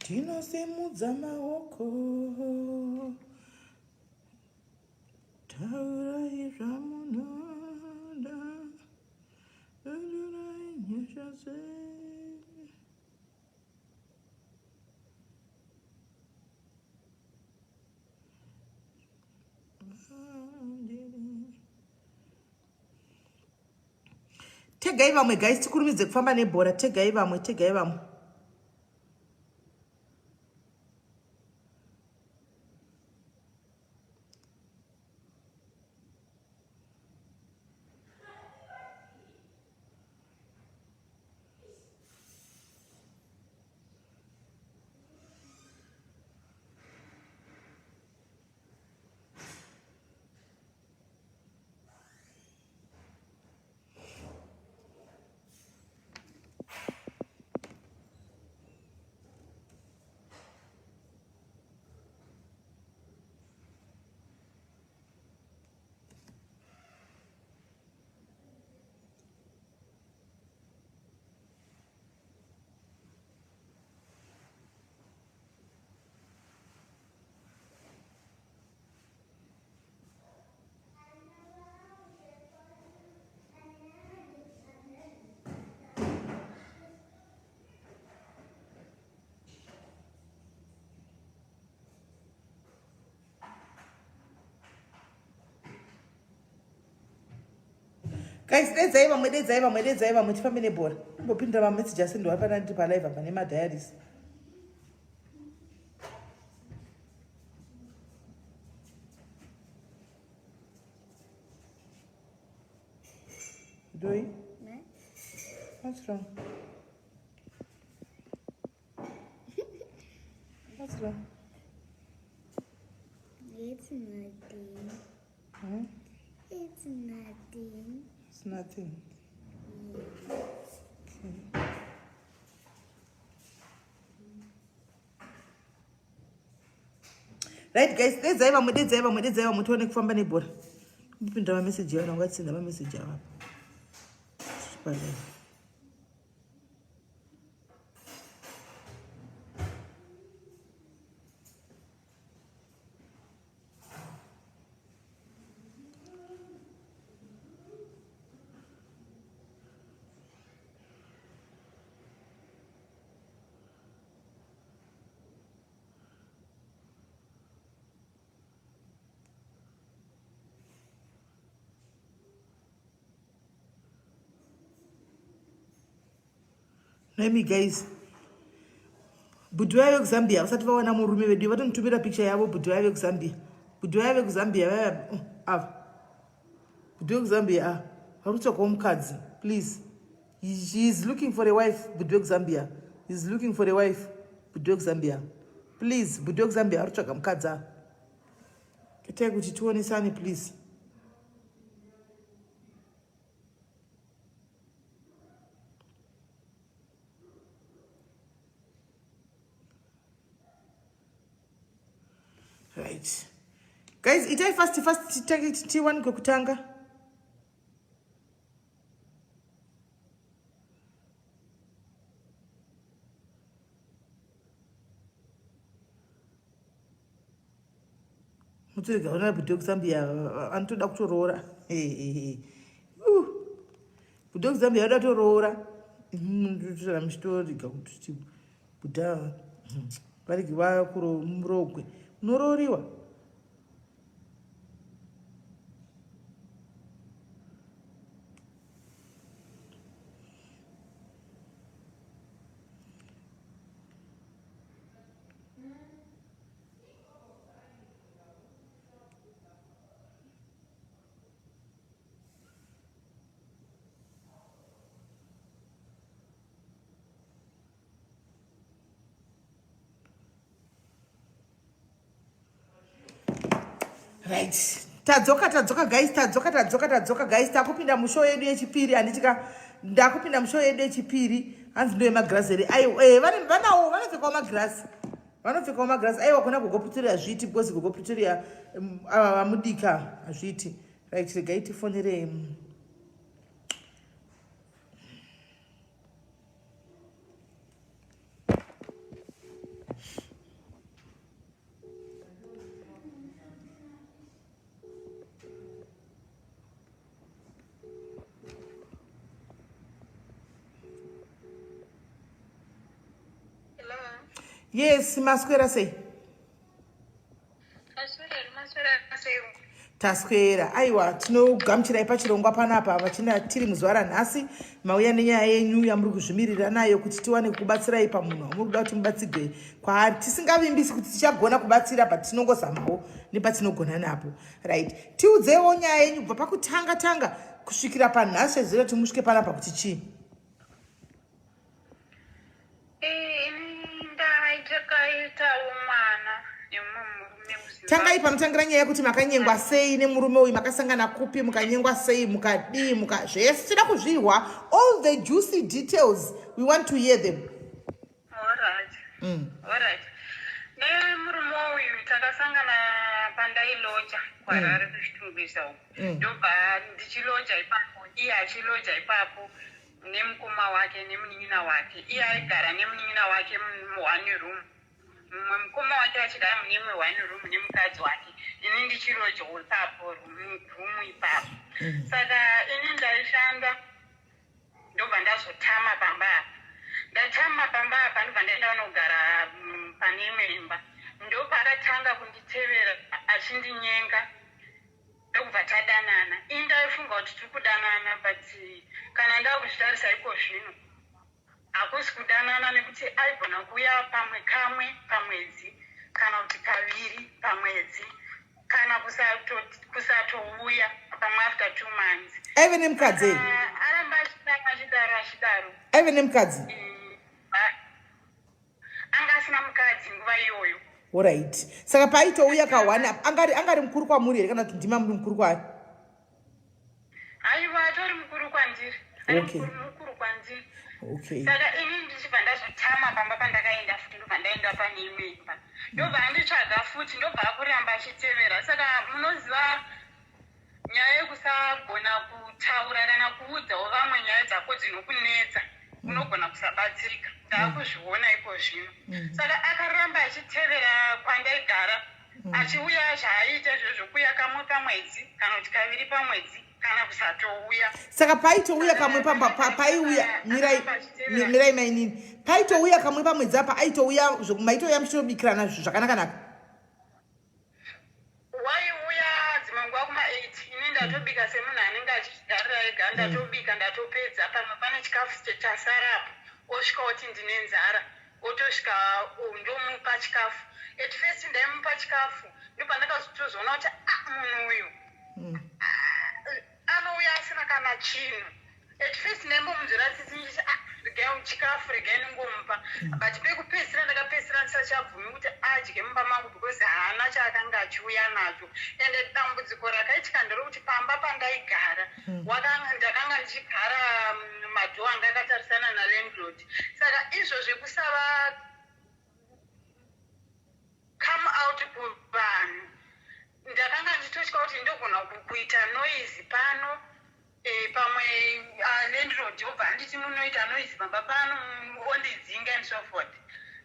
Tinosimudza maoko. Taurai zvamunoda. Dudurai nyasha dzenyu. Tegai vamwe guys tikurumidze kufamba nebhora. Tegai vamwe, tegai vamwe. Guys, dedzai vamwe, dedzai vamwe, dedzai vamwe tifambe nebhora. Imbopindura mameseji asendwa pana ndiri palive apa nemadiaries. Doi? What's wrong? What's wrong? It's nothing. Hmm? It's nothing. It's nothing. Yeah. Okay. Right guys, dedzai vamwe, dedzai vamwe, dedzai vamwe tione kufamba nebhora. Ndipinda mameseji ayo, ndangatsinda mameseji awo apa. Palai. Nemi guys, bhudhi vaya vekuzambia vasati vawana murume vedu vatonitumira picture yavo. Bhudhi vaya vekuzambia, bhudhi vaya vekuzambia vaya oh, ava bhudhi vekuzambia ava vari kutsvagawo mukadzi. Please, she is looking for a wife. Bhudhi vekuzambia is looking for a wife. Bhudhi vekuzambia, please, bhudhi vekuzambia vari kutsvaga mukadzi ava. Itai kuti tionesane please. Right guys, itai fast fast tiwanikwe kutanga. Mutorega vana bhudhi vekuzambia anotoda kutoroora. Bhudhi vekuzambia vanoda kutoroora. Mutora muchitorega kuti bhudha varege vakurogwe munorooriwa. Right, tadzoka, tadzoka guys, tadzoka, tadzoka, tadzoka guys. Takupinda mushow yedu yechipiri, handitika? Ndakupinda mushow yedu yechipiri. Hanzi ndo yemagirasi here? Aiwa, eh, vanawo vanopfekawo magirasi, vanopfekawo magirasi. Aiwa, kona Gogo Pretoria hazviiti, because Gogo Pretoria ava vamudika hazviiti. Right, regai tifonere Yes, maswera sei? Taswera. Aiwa, tinogamuchirai pachirongwa panapa vachina tiri muzuva ranhasi. Mauya nenyaya yenyu yamuri kuzvimirira nayo kuti tiwane kukubatsirai pamunhu wamuri kuda kuti mubatsigwe kwaari. Tisingavimbisi kuti tichagona kubatsira but tinongozamawo nepatinogona napo. Right. Tiudzeiwo nyaya yenyu kubva pakutanga tanga kusvikira panhasi chaizvira kuti musvike panapa kuti chii? Tangai panotangira nyaya yekuti makanyengwa sei nemurume uyu, makasangana kupi, mukanyengwa sei, mukadii, muka zvese tinoda kuzvihwa, all the juicy details we want to hear them. Alright. Alright. Nemurume uyu takasangana pandailoja kuHarare kuChitungwiza uko. Ndobva ndichiloja ipapo, iye achiloja ipapo nemukoma wake nemunin'ina wake. Iye aigara nemunin'ina wake muone room. Mumwe mukoma wake achigara mune imwe one room nemukadzi wake. Ini ndichiloja ipapo room ipapo. Saka ini ndaishanda ndobva ndazotama pamba apa. Ndatama pamba apa ndobva ndaenda kunogara pane imwe imba. Ndopaakatanga kunditevera achendinyenga ndokubva tadanana. Ini ndaifunga kuti tiri kudanana but kana ndakuzvitarisa iko zvino hakusi kudanana nekuti aigona kuuya pamwe kamwe pamwedzi kana kuti kaviri pamwedzi kana kusatouya pamwe after 2 months. Aive nemukadzi here? Aramba achidaro achidaro. Aive nemukadzi? Anga asina mukadzi nguva iyoyo. Alright. Saka paaitouya kahwani angari mukuru kwamuri here kana kuti ndima muri mukuru kwaari? Aiwa, atori mukuru kwandiri. Okay. Mukuru kwandiri. Okay. Saka ini ndichibva ndazotama pamba pandakaenda futi, ndobva ndaenda pane imwe imba. Ndobva anditsvaga futi, ndobva akuramba achitevera. Saka munoziva nyaya yekusagona kutaura kana kuudzawo vamwe nyaya dzako dzinokunetsa, unogona kusabatsirika. Ndakuzviona iko zvino. Saka akaramba achitevera kwandaigara, achiuya zvaaiita izvozvo, kuuya kamwe pamwedzi kana kuti kaviri pamwedzi kana kusatouya. Saka paitouya kamwe paiuya, mirai mainini, paitouya kamwe pamwedzi apa aitouya, maitouya muchitobikirana zvakanaka-naka? Waiuya dzimwe nguva kuma8, ini ndatobika semunhu anenge achigarira ega, ndatobika ndatopedza, pamwe pane chikafu chasarapo, osvika oti ndine nzara, otosvika ndomupa chikafu. At first ndaimupa chikafu, ndopandakazotozoona kuti munhu uyu anouya asina kana chinhu. At first ndaimbomunzwira tsitsi ndichiti regai chikafu, regai ndingomupa, but pekupedzisira ndakapedzisira ndisachabvumi kuti adye mumba mangu because haana chaakanga achiuya nacho. Ende dambudziko rakaitika nderekuti pamba pandaigara ndakanga ndichigara madoor anga akatarisana nalandlord. Saka izvo zvekusava come out kuvanhu, ndakanga ndichitotya kuti ndogona kuita noise pano, pamwe landlord obva anditi munoita noise pamba pano, ondidzinga and so forth.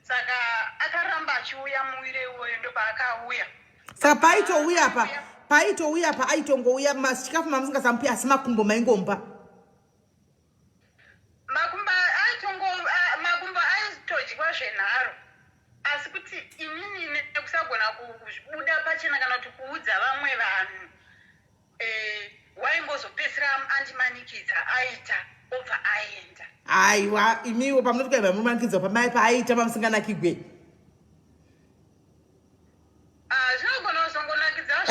Saka akaramba achiuya muwire iwoyo, ndopaakauya. Saka paitouya pa paitouya pa aitongouya chikafu mamusingasamupi, asi makumbo maingomupa? Makumbo aitongo makumbo aitodyiwa zvenharo, asi kuti inini nekusagona kubuda pachena kana kuti kuudza vamwe vanhu, waingozopedzisira andimanikidza aita, obva aenda. Aiwa, imiwo pamunoti kwaiva mumanikidza pamai paaita mamusinganakigwe? Zvinogona kuzongonakidza.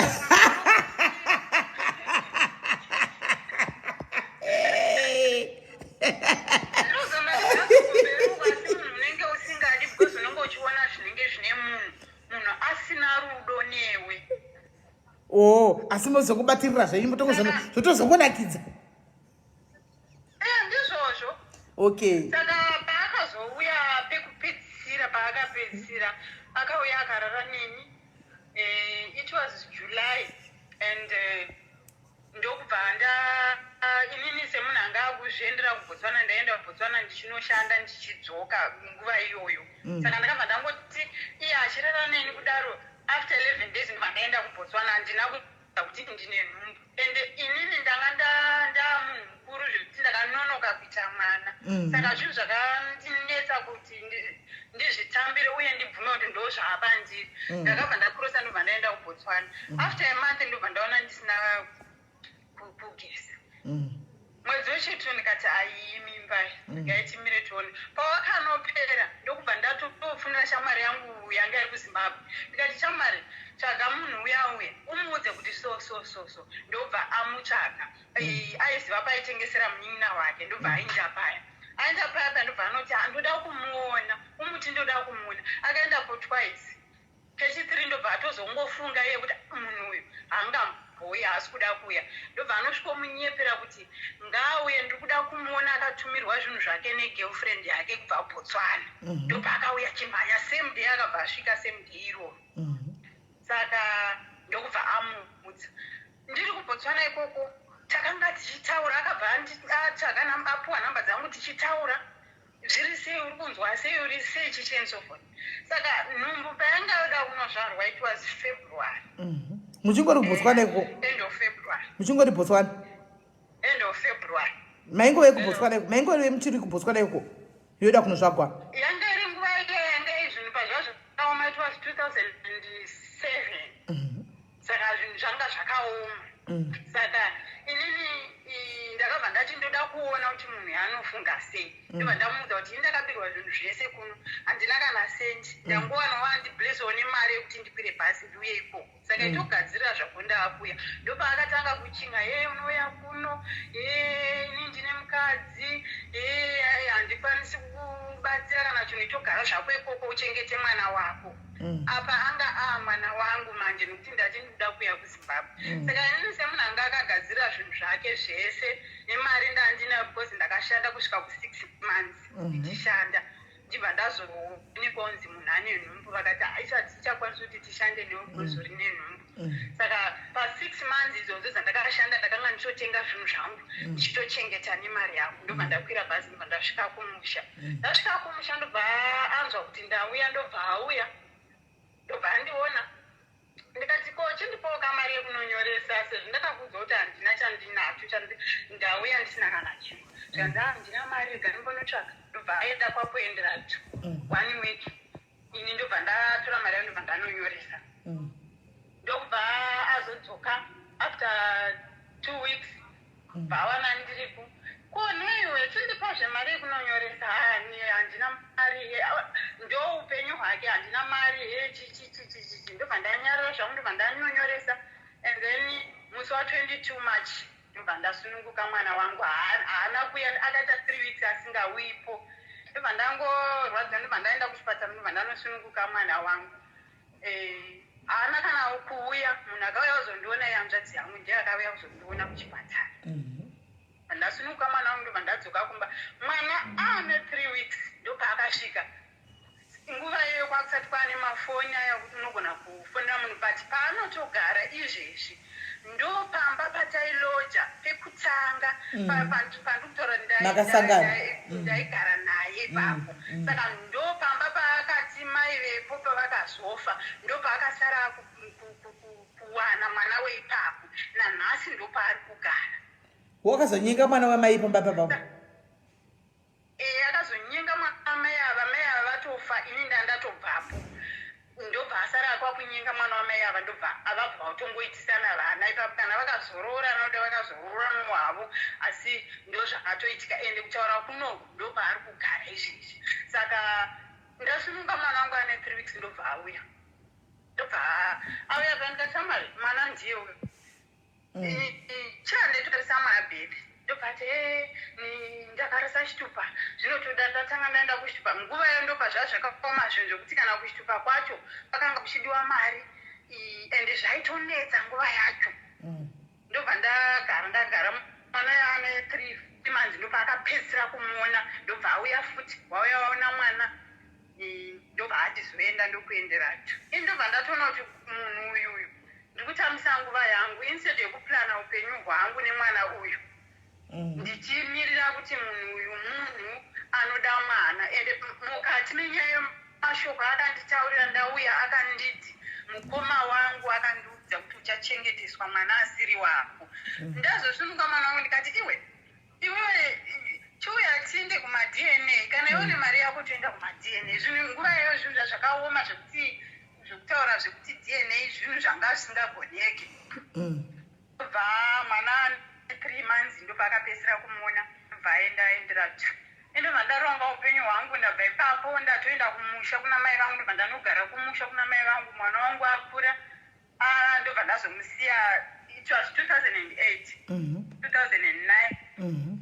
Zvinozonakidza kumberi uko, asi munhu unenge usingadi because unenge uchiona zvinenge zvine munhu asina rudo newe. Oh, asi mozokubatirira zvenyu, zvotozongonakidza. Ndizvozvo. Okay. Saka paakazouya pekupedzisira, paakapedzisira akauya akarara neni, it was July, and ndokubva nda inini semunhu anga akuzviendera kuBotswana, ndaenda kuBotswana ndichinoshanda ndichidzoka nguva iyoyo. Saka ndakabva ndangoti iye achirara neni kudaro, after 11 days ndobva ndaenda kuBotswana. Handina kuti ndine nhumbu, ende inini ndanga ndamunhu mukuru zvekuti ndakanonoka kuita mwana. Saka zvinhu zvakandinetsa kuti Ndizvitambire uye ndibvume kuti ndo zvaapandiri. Ndakabva ndakurosa, ndobva ndaenda kuBotswana. After a month ndobva ndaona ndisina kugeza. Mwedzi wechitu ndikati, "Aiyi, mimba, ngaitimire tione." Pawakanopera, ndokubva ndatofunira shamwari yangu yanga iri kuZimbabwe. Ndikati, "Shamwari, tsvaga munhu uya uya, umuudze kuti so so so so." Ndobva amutsvaga. Aiziva paitengesera munin'ina wake. Ndobva aenda paya, aenda paya paya, ndobva anoti, "Ndoda kumuona, umuti ndoda kumuona." Akaendapo twice. Kechithree ndobva atozongofunga iye kuti munhu uyu haangambouya, haasi kuda kuuya. Ndobva anosvikomunyepera kuti ngaauye, ndiri kuda kumuona, akatumirwa zvinhu zvake negirlfriend yake kubva Botswana. Ndobva akauya chimhanya same day, akabva asvika same day iroro. Saka ndokubva amuudza. Ndiri kuBotswana ikoko, takanga tichitaura. Akabva atsvaga, apuwa nhamba dzangu, tichitaura, "Zviri sei? Uri kunzwa sei? Uri sei?" chichi and so forth. Saka nhumbu payanga yoda kunozvarwa, it was February. Muchingori kuBotswana ikoko? End of February. Muchingori Botswana? End of February. Maingove kuBotswana iko? Maingove muchiri kuBotswana iko yoda kunozvagwa? Yanga iri nguva iya yanga izvinhu pazvazvo zvakaoma. It was 2007. Saka zvinhu zvanga zvakaoma. Saka inini ndakabva ndati ndoda kuona kuti munhu yaanofunga sei. Ndobva ndamuudza kuti ini ndakabirwa zvinhu zvese kuno, handina kana sendi. Ndangowanawo andiblessawo nemari yekuti ndikwire bhasi ndiuye ikoko. Saka itogadzirira zvako, ndaakuya. Ndopaakatanga kuchinga, "Ye, unouya kuno? Ye, ini ndine mukadzi, ye, handikwanisi kubatsira kana chinhu. Itogara zvako ikoko uchengete mwana wako." Apa anga aa mwana wangu manje, nekuti ndati ndikuda kuuya kuZimbabwe. Saka inini semunhu anga akagadzirira zvinhu zvake zvese nemari ndandinayo, because ndakashanda kusvika ku6 months ndichishanda, ndibva ndazoonekwa kunzi munhu ane nhumbu. Vakati haisati tichakwanisa kuti tishande newe because uri nenhumbu. Saka pa6 months idzodzo dzandakashanda, ndakanga ndichotenga zvinhu zvangu, ndichitochengeta nemari yangu. Ndobva ndakwira bhazi, ndobva ndasvika kumusha. Ndasvika kumusha, ndobva anzwa kuti ndauya, ndobva auya, ndobva andiona. Ndikati, "Ko, chindipawo kamari yekunonyoresa, sezvo ndakakuudza kuti handina chandinacho, ndauya ndisina kana chinhu." Zvikanzi, "Handina mari, rega ndimbonotsvaka." Ndobva aenda kwakuendera to one week. Ini ndobva ndatora mari yangu, ndobva ndanonyoresa. Ndobva azodzoka after 2 weeks, bvawana ndiripo. "Ko neiwe, chindipazve mari yekunonyoresa." "Handina mari." Ndo upenyu hwake, "Handina mari." He, chichichichichichi. Ndobva ndanyarara zvangu, ndobva ndanonyoresa. And then musi wa22 March ndobva ndasununguka mwana wangu. Haana kuya, akaita 3 weeks asingauyipo. Ndobva ndangorwadza, ndobva ndaenda kuchipatara, ndobva ndanosununguka mwana wangu. Haana kana kuuya. Munhu akauya kuzondiona ihanzvadzi yangu, ndiye akauya kuzondiona kuchipatara. Ndasununguka mwana wangu, ndobva ndadzoka kumba. Mwana aane 3 weeks ndopaakasvika. Nguva iyoyo kwakusati kwaane mafoni aya kuti unogona kufonera munhu, but paanotogara izvezvi ndo pamba patailoja pekutanga. Pandikutaura Makasangana. ndaigara naye ipapo. Saka ndo pamba paakati mai vepo pavakazofa, ndo paakasara kuwana mwana weipapo. Nanhasi ndo paari kugara. Wakazonyenga mwana wamai pamba papapo? Akazonyenga mwana wamai ava, mai ava vatofa, ini ndandatobvapo. Ndobva asara kwakunyenga mwana wamai ava, ndobva avabva vatongoitisana vana ipapo. Kana vakazoroorana, kuda vakazoroorana havo, asi ndo zvakatoitika. Ende kutaura kunoku, ndo paari kugara izvezvi. Saka ndasununga mwana wangu ane 3 weeks, ndobva auya. Ndobva auya pa, ndikati, "Shamwari, mwana ndiye uyu." Chanditorisa mabhebhi. Ndobva ati, "E, ndakarasa chitupa." Zvinotoda ndatanga ndaenda kuchitupa. Nguva iyo ndopa zvaa zvakaoma zvinhu zvokuti kana kuchitupa kwacho kwakanga kuchidiwa mari, ende zvaitonetsa nguva yacho. Ndobva ndagara, ndagara. Mwana ane 3 months ndobva akapedzisira kumuona. Ndobva auya futi, wauya waona mwana. Ndobva ati, "Zoenda ndokuenderacho." Ini ndobva ndatoona kuti munhu uyu uyu ndikutambisa nguva yangu instead yekuplana upenyu hwangu nemwana uyu, ndichimirira kuti munhu uyu munhu anoda mwana. Ende mukati menyaya yemashoko akanditaurira ndauya, akanditi, "Mukoma wangu akandiudza kuti uchachengeteswa mwana asiri wako." Ndazosununga mwana wangu, ndikati, "Iwe, iwewe, chiuya tiinde kumatare." kumaDNA kana iwe une mari yako, toenda kumaDNA. Zvinhu nguva iyoyo zvinhu zvazvakaoma zvekuti zvekutaura zvekuti DNA zvinhu zvanga zvisingagoneke. Bva mwana ane 3 months ndobva akapedzisira kumuona, ndobva aenda aendera tu. Ndobva ndaronga upenyu hwangu. Ndabva ipapo ndatoenda kumusha kuna mai vangu, ndobva ndanogara kumusha kuna mai vangu. Mwana wangu akura. Ah, ndobva ndazomusiya. It was 2008, 2009.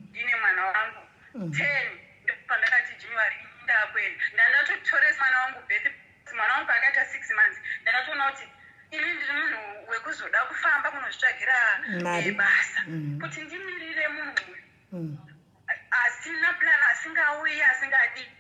Ndine mwana wangu 10, ndobva ndakati January ndakuenda. Ndandatotoresa mwana wangu birth. Mwana wangu paakaita 6 months, ndakatoona kuti ini ndiri munhu wekuzoda kufamba kunozvitsvagira Mari. Basa kuti ndimirire munhu uyu asina plan, asingauyi, asingadi,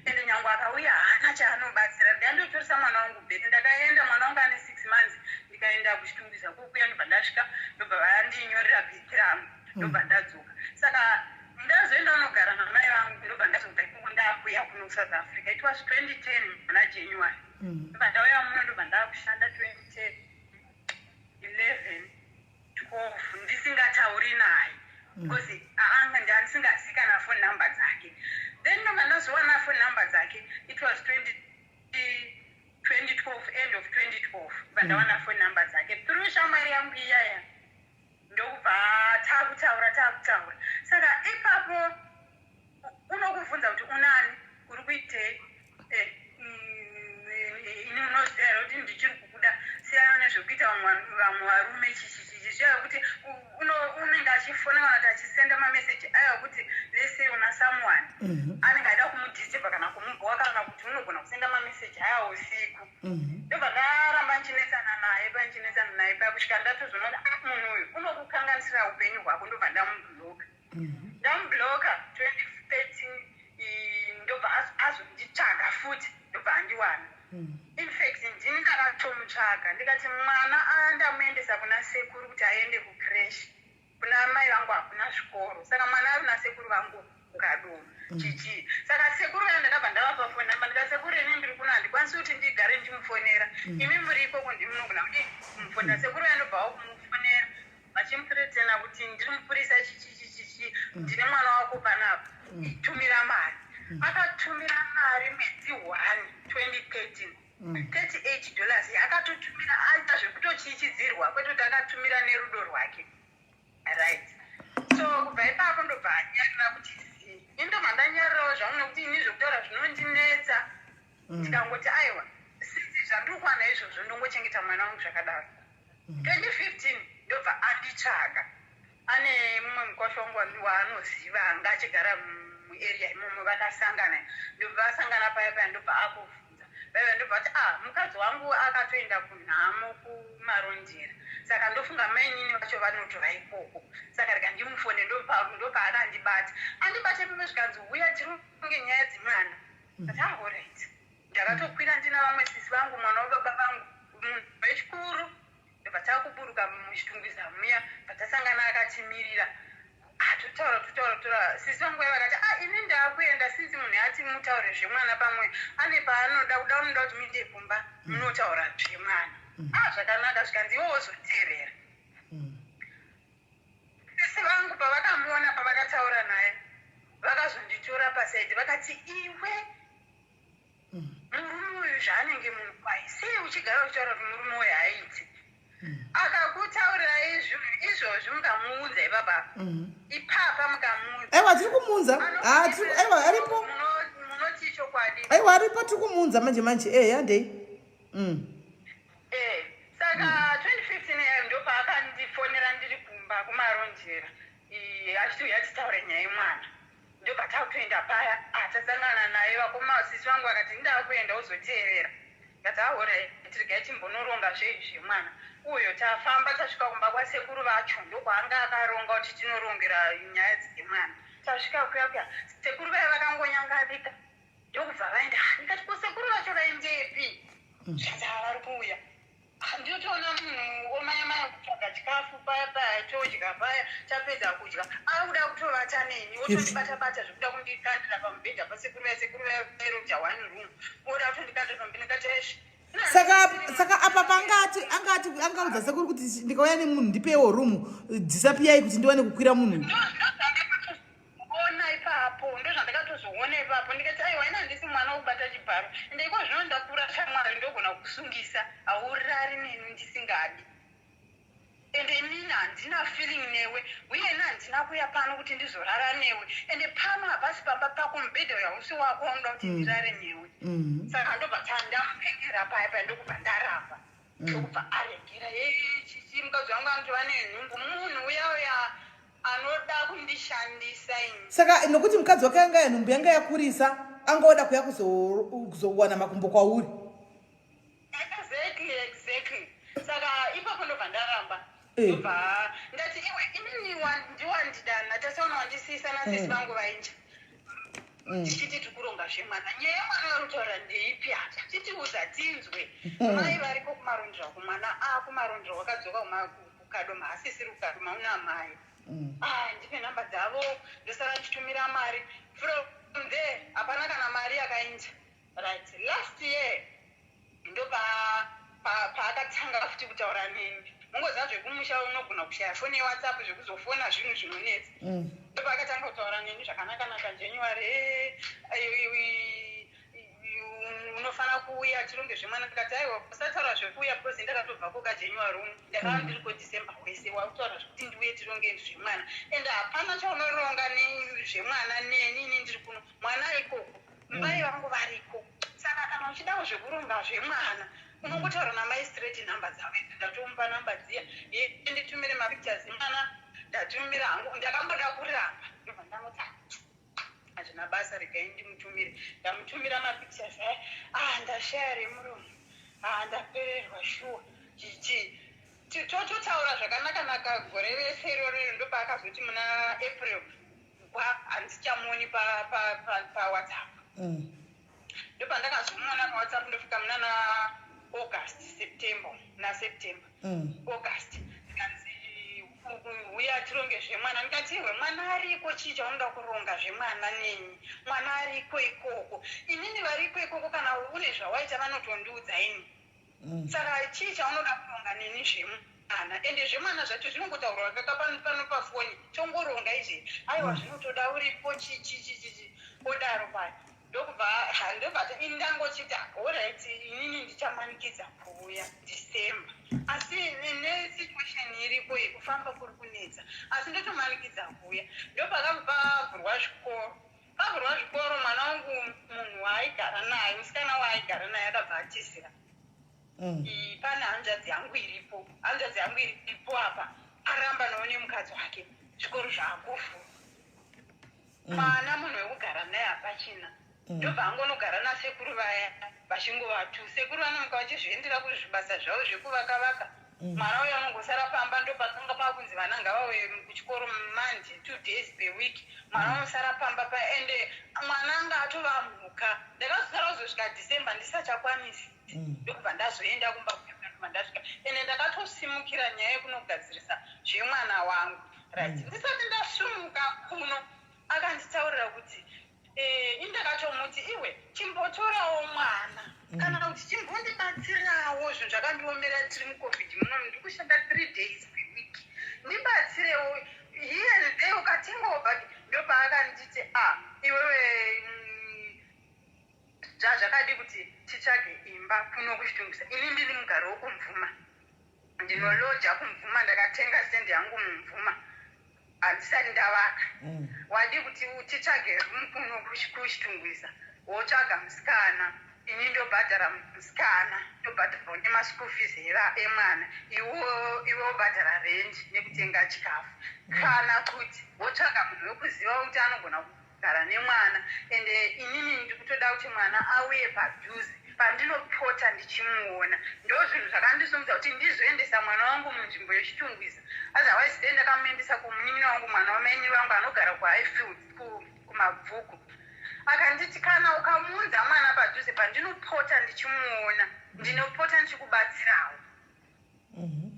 ende nyange akauya haana chaanobatsira. Ndandotoresa mwana wangu birth. Ndakaenda mwana wangu ane 6 months, ndikaenda kuChitungwiza kukuya. Ndobva ndasvika, ndobva vandinyorera birth rangu, ndobva ndadzoka. Saka ndazoenda unogara namai vangu, ndobva ndazobva ikoko ndakuya kuno kuSouth Africa. It was 2010 muna January. Ndobva ndauya muno, ndobva ndakushanda 2010, 11, 12, ndisingatauri naye because anga ndandisingazivi kana phone number dzake. Then ndobva ndazowana phone number dzake. It was 20 2012, end of 2012. Bva ndawana phone number dzake through shamwari yangu iyaya. Ndokubva taakutaura, taakutaura. Saka ipapo unokubvunza kuti unani, uri kuitei? Ini unoziva here kuti ndichiri kukuda? Siyana nezvekuita vamwe varume, chichichichi. Zviya kuti unenge achifona kana kuti achisenda mameseji aya kuti lese una someone anenge aida kumudisturba kana kumubhowa, kana kuti unogona kusenda mameseji aya usiku. Ndobva ndaramba ndichinetsana naye, panchinetsana naye paya kusvika ndatozoona kuti, ah, munhu uyu unokukanganisira upenyu hwako. Ndobva ndamubloka. Ndamubloka 2013. Ndobva azonditsvaga futi, ndobva andiwana. In fact, ndini ndakatomutsvaga. Ndikati mwana andamuendesa kuna sekuru kuti aende kucreche. Kuna mai vangu hakuna zvikoro, saka mwana ari nasekuru vangu kuKadoma chichii. Saka sekuru vaya ndakabva ndavapa phone number. Ndikati, "Sekuru, ini ndiri kuno, handikwanisi kuti ndigare ndichimufonera. Imi muri ikoko, ndimi munogona kudii kumufonera." Sekuru vaya ndobvawo kumufonera vachimuthreatena kuti ndiri mupurisa, chichichichichi, ndine mwana wako panapa, tumira mari. Akatumira mari mwedzi 1 2013, $38. Akatotumira aita zvekutochichidzirwa, kwete kuti akatumira nerudo rwake, right? So kubva ipapo ndobva anyarira kuti zii. Ini ndobva ndanyarirawo zvangu nekuti ini zvekutaura zvinondinetsa. Ndikangoti aiwa, since zvandiri kuwana izvozvo, ndongochengeta mwana wangu zvakadaro. 2015 ndobva anditsvaga. Ane mumwe mukwasha wangu waanoziva anga achigara muarea imomo. Vakasangana, ndobva vasangana paya paya. Ndobva akubvunza paya, ndobva ati, "Ah, mukadzi wangu akatoenda kunhamo kuMarondera, saka ndofunga mainini vacho vanotova ikoko, saka rega ndimufone." Ndopaakandibata. Andibata ipapo, zvikanzi, "Uya tironge nyaya dzemwana." Ati, "Alright." Ndakatokwira ndina vamwe sisi vangu, mwana wababa vangu, munhu wechikuru. Ndobva takuburuka muChitungwiza muya, bva tasangana akatimirira. Ah, totaura, totaura, totaura. Sisi vangu vaiva vakati, "Ah, ini ndaakuenda. Since munhu ati mutaure zvemwana, pamwe ane paanoda kuda, unoda kuti muinde kumba munotaura zvemwana." "Ah, zvakanaka." Zvikanzi, "Iwe wozotevera." Sisi vangu pavakamuona, pavakataura naye, vakazonditora paside vakati, "Iwe, murume uyu zvaanenge munhu kwai, sei uchigara uchitaura kuti murume uyu haiti? Akakutaurirai zvinhu izvozvi, mukamuudza ipapa ipapa, mukamuudza." Aiwa, tiri kumuunza. Ah, aiwa, aripo. Munoti chokwadi. Aiwa, aripo, tiri kumuunza manje manje. E, handei. Saka 2015 yayo ndopaakandifonera ndiri kumba kuMarondera, achiti, "Uya titaure nyaya yemwana." Ndobva takutoenda paya. Tasangana naye. Vakoma sisi vangu vakati, "Ndaa kuenda, uzoteerera." Ndati, "Alright, regai timbonoronga zvei zvemwana uyo." Tafamba, tasvika kumba kwasekuru vacho, ndokwaanga akaronga kuti tinorongera nyaya dzemwana. Tasvika kuya kuya, sekuru vaya vakangonyangarika, ndokubva vaenda. Ah, ndikati, "Ko sekuru vacho vaendepi?" Zvanzi, "Ava vari kuuya." Ah, ndinotoona munhu omanya-manya kutsvaga chikafu paya paya. Todya paya, tapedza kudya, akuda kutovata neni, otondibata-bata zvekuda kundikandira pamubhedha pasekuru vaya. Sekuru vaya vairoja one room, oda kutondikandira pamubhedha. Ndikati, "Eshe." Saka apa pangati angati angaudza sekuru kuti ndikauya nemunhu, ndipewo rumu, disappearai kuti ndiwane kukwira munhu. Ndozvandakatozoona ipapo, ndozvandakatozoona. Wandibata chibharo, ende iko zvino ndakura, shamwari, ndogona kusungisa. Haurari neni ndisingadi, ende inini handina feeling newe, uye ini handina kuya pano kuti ndizorara newe, ende pano hapasi pamba pako, mubhedha uyu hausi wako waunoda kuti ndirare newe. Saka ndobva ndamupengera paya paya, ndokubva ndaramba, ndokubva aregera. Chichi mukadzi wangu anotova nenhumbu, munhu uya uya anoda kundishandisa ini. Saka nokuti mukadzi wake yanga yanhumbu yanga yakurisa, angoda kuya kuzowana makumbo kwauri. Exactly. Saka ipapo ndobva ndaramba. Ndobva ndati, iwe, inini ndiwandidana, tasaona wandisiyisa nasisi vangu vainja, tichiti tikuronga zvemwana. Nyaya yemwana vari kutaura ndeipi? Hata titiudza tinzwe. Mai variko kumarondera, kumwana akumarondera, wakadzoka kukadoma, hasisiri kukadoma, una mai. Ah, ndipe namba dzavo, ndosara ndichitumira mari. From there hapana kana mari yakainja. Right, last year ndo paakatanga futi kutaura neni. Mungoziva zvekumusha, unogona kushaya foni yeWhatsApp, zvekuzofona zvinhu zvinonetsa. Ndo paakatanga kutaura neni zvakanakanaka January, "Unofanira kuuya tironge zvemwana." Ndikati, aiwa, usataura zvekuuya, because ndakatobva koka January uno, ndakava ndiriko December wese. Wakutaura zvekuti ndiuye tironge zvemwana, and hapana chaunoronga nezvemwana neni. Ini ndiri kuno, mwana ikoko, mai vangu variko. Saka kana uchidawo zvekuronga zvemwana, unongotaura namai straight, nhamba dzavo. Ndatomupa namba dziya, ye nditumire mapictures emwana. Ndatumira hangu, ndakamboda kuramba, ndobva ndangoti, "Ah, hazvina basa, regai ndimutumire." Ndamutumira mapictures aya, ah, ndashaya remuromo, ah, ndapererwa shuwa, chichi tototaura zvakanaka-naka gore rese iroro. Ndopaakazoti muna April gwa, handichamuoni paWhatsApp. Ndopandakazomuona paWhatsApp, ndofika muna na August, September, naSeptember, August, ndikanzi, uya tironge zvemwana. Ndikati, iwe, mwana ariko, chii chaunoda kuronga zvemwana neni? Mwana ariko ikoko, inini variko ikoko, kana une zvawaita vanotondiudza ini. Saka chii chaunoda kuronga neni zvemwana? Ende zvemwana zvacho zvinongotaurwa kaka pano pafoni, tongoronga izvi? Aiwa, zvinotoda uripo, chichichichichi odaro paya. Ndokubva ndobva ini ndangochiti, alright, inini ndichamanikidza kuuya December, asi nesituation iripo yekufamba kuri kunetsa, asi ndotomanikidza kuuya. Ndopakabva pavhurwa zvikoro. Pavhurwa zvikoro, mwana wangu, munhu waaigara naye, musikana waaigara naye, akabva atizira. Pane hanzvadzi yangu iripo, hanzvadzi yangu iripo apa aramba nawo nemukadzi wake. Zvikoro zvaakuvhurwa, mwana munhu wekugara naye hapachina. Ndobva angonogara nasekuru vaya vachingovatu. Sekuru vanomuka vachizviendera kuzvibasa zvavo zvekuvaka vaka, mwana uyo anongosara pamba. Ndopakanga pakunzi vana ngavauye kuchikoro Monday, 2 days per week. Mwana unosara pamba pa, ende mwana anga atova mhuka. Ndakazosara kuzosvika December ndisachakwanisi, ndokubva ndazoenda kumba. Ndobva ndasvika, ende ndakatosimukira nyaya yekunogadzirisa zvemwana wangu. Right, ndisati ndasumuka kuno, akanditaurira kuti indakatomuti, iwe, chimbotorawo mwana, kana kuti chimbondibatsirawo, zvinhu zvakandiomera, tiri muCovid muno, ndiri kushanda 3 days per week, ndibatsirewo here and there, ukatengawo bhagi. Ndopaakanditi, a iwewe, zvazvakadi kuti titsvage imba kuno kuChitungwiza. Ini ndiri mugari wokuMvuma, ndinoloja kuMvuma, ndakatenga stendi yangu muMvuma, handisati ndavaka. Wadi kuti titsvage room kuno kuChitungwiza, wotsvaga musikana, ini ndobhadhara musikana, ndobhadharawo nemaschool fees emwana, iwe wobhadhara rent nekutenga chikafu, kana kuti wotsvaga munhu wekuziva kuti anogona kugara nemwana. Ende inini ndikutoda kuti mwana auye padhuze pandinopota ndichimuona. Ndo zvinhu zvakandisumudza kuti ndizoendesa mwana wangu munzvimbo yeChitungwiza. Otherwise dei ndakamuendesa kumunin'ina wangu, mwana wamaini vangu anogara kuHighfield, kuMabvuku. Akanditi, kana ukamuunza mwana padhuze pandinopota ndichimuona, ndinopota ndichikubatsirawo.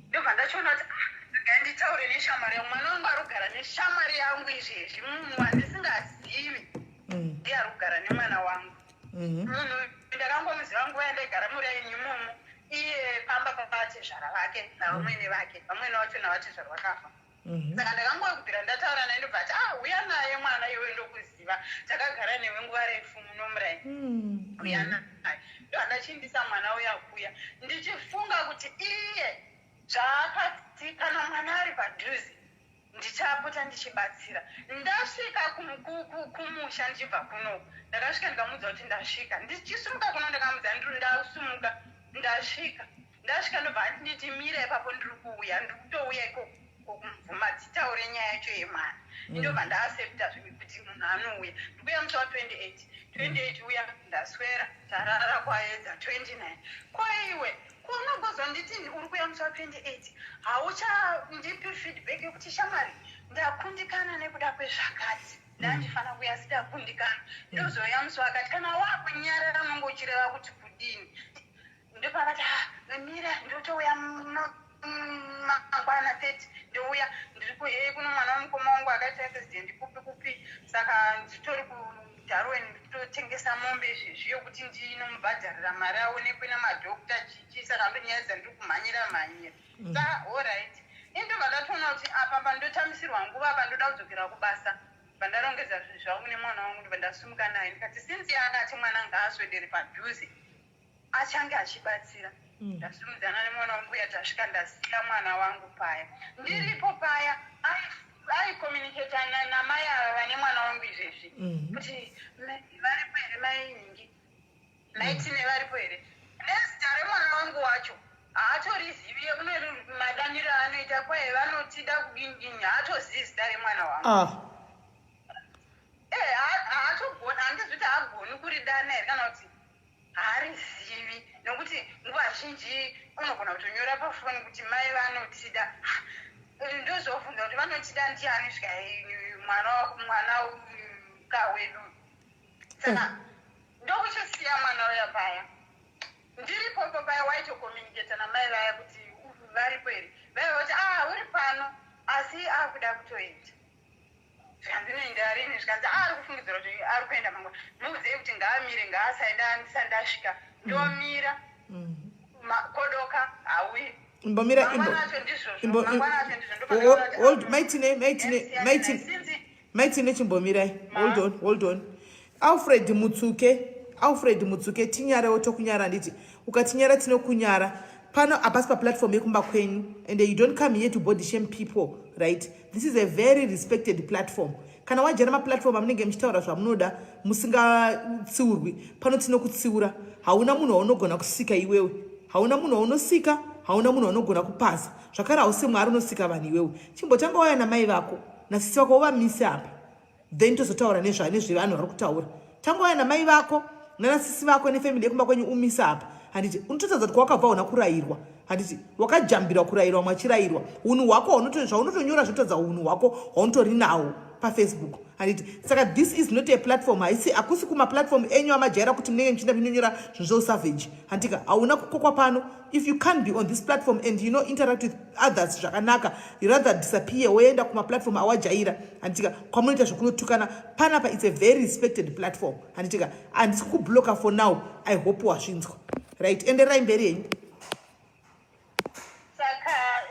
Ndobva ndachiona kuti, ah, regai nditaure neshamwari yangu. Mwana wangu ari kugara neshamwari yangu izvezvi, munhu wandisingazivi ndiye ari kugara nemwana wangu. Munhu ndakangomuziva nguva yandaigara muraini imomo, iye pamba pavatezvara vake navamwene vake, vamwene vacho navatezvara vakafa. Saka ndakangobvira ndataura naye, ndobva ati, ah, uya naye mwana, iwe ndokuziva, takagara newe nguva refu muno muraini. Kuya naye, ndoandachiindisa mwana uya kuya, ndichifunga kuti iye zvaakati kana mwana ari padhuze ndichapota ndichibatsira. Ndasvika kumusha ndichibva kunoku, ndakasvika ndikamuudza kuti ndasvika. Ndichisumuka kuno ndakamudza, ndiri ndasumuka, ndasvika. Ndasvika, ndobva anditi, "Mira ipapo, ndiri kuuya, ndiri kutouya ikoko kumubvuma, titaure nyaya yacho yemwana." Ndobva ndaaccepta kuti munhu anouya. Ndikuuya musi wa28, 28 uya ndaswera, tarara, kwaedza 29. Koiwe kunogozonditi uri kuuya musi wa28, hauchandipi feedback yekuti, "Shamwari, ndakundikana nekuda kwezvakati, ndandifanira kuuya sidakundikana, ndozouya musi wakati." Kana wakunyarara unonge uchireva kuti kudini? Ndopakati, "Ah, mira, ndotouya mangwana 30, ndouya." Ndiri kuhe kuno mwana wemukoma wangu akaita accident kupi kupi, saka nditori kuDarwin, ndikutotengesa mombe izvezvi yokuti ndinomubhadharira mari aonekwe namadhokta chichi, saka ndonyaya dzandiri kumhanyira mhanyira. Saka alright, indobva ndatoona kuti apa pandotambisirwa nguva, apa ndoda kudzokera kubasa. Pandarongedza zvinhu zvangu nemwana wangu, ndobva ndasumuka naye, ndikati since akati mwana ngaaswedere padhuze, achange achibatsira. Ndasimudzana nemwana wangu uya, tasvika, ndasiya mwana wangu paya. Ndiripo paya aicommunicata namai ava vane mwana wangu izvezvi kuti, "Varipo here mai Ningi, maitine varipo here?" Nezita remwana wangu wacho haatorizivi, une madaniro aanoita kwaye vanotida kudini, haatozivi zita remwana wangu. Ah. Eh, haatogoni, handizi kuti haagoni kuridana here kana kuti haarizivi, nokuti nguva zhinji unogona kutonyora pafoni kuti mai vanotida. Ndozobvunza kuti vanotida ndiani, svika mwana kawedu. Saka ndokuchisiya mwana uya paya. Ndiripopo paya waitocommunicata namai vaya kuti varipo here. Vaya vati, "A, uri pano, asi akuda kutoenda." Zvikanzi, "Noenda rini?" Zvikanzi, "Ari kufungidzira kuti ari kuenda mangwana. Muudzei kuti ngaamire, ngaasaenda ndisati ndasvika." Ndomira. Kodoka hauyi. Imbomira, imbo Mangwana acho ndizvozvo. Mangwana acho ndizvo. Hold, maitine, maitine, maitine, maitine, chimbomirai. Hold on, hold on. Alfred Mutsuke, Alfred Mutsuke, tinyarewo, tokunyara. Handiti ukatinyara tinokunyara. Pano hapasi paplatform yekumba kwenyu, and you don't come here to body shame people, right? This is a very respected platform. Kana wajera maplatform amunenge muchitaura zvamunoda musingatsiurwi, pano tinokutsiura. Hauna munhu waunogona kusika iwewe, hauna munhu waunosika, hauna munhu waunogona kupasa zvakare. Hausi Mwari unosika vanhu iwewe. Chimbotanga wauya namai vako nasisi vako, wovamise apa, then tozotaura nezvevanhu vari kutaura. Tanga wauya namai vako nanasisi vako nefamily yekumba kwenyu, umisa apa. Handiti unototadza kuti kwawakabva una kurayirwa? Handiti wakajambirwa kurayirwa, mwachirayirwa unhu hwako zvaunotonyora zvotadza unhu hwako hwaunotori nawo paFacebook, handiti? Saka this is not a platform, haisi, hakusi kumaplatform enyu amajaira kuti munenge muchienda muchinonyora zvinhu zveusavage, handika? Hauna kukokwa pano. If you can't be on this platform and interact with others zvakanaka, you rather disappear, woenda kumaplatform awajaira, handitika, kwamunoita zvekunotukana. Panapa it's a very respected platform, handitika? Handisi kukublocka for now. I hope wazvinzwa. Right, enderai mberi henyu. Saka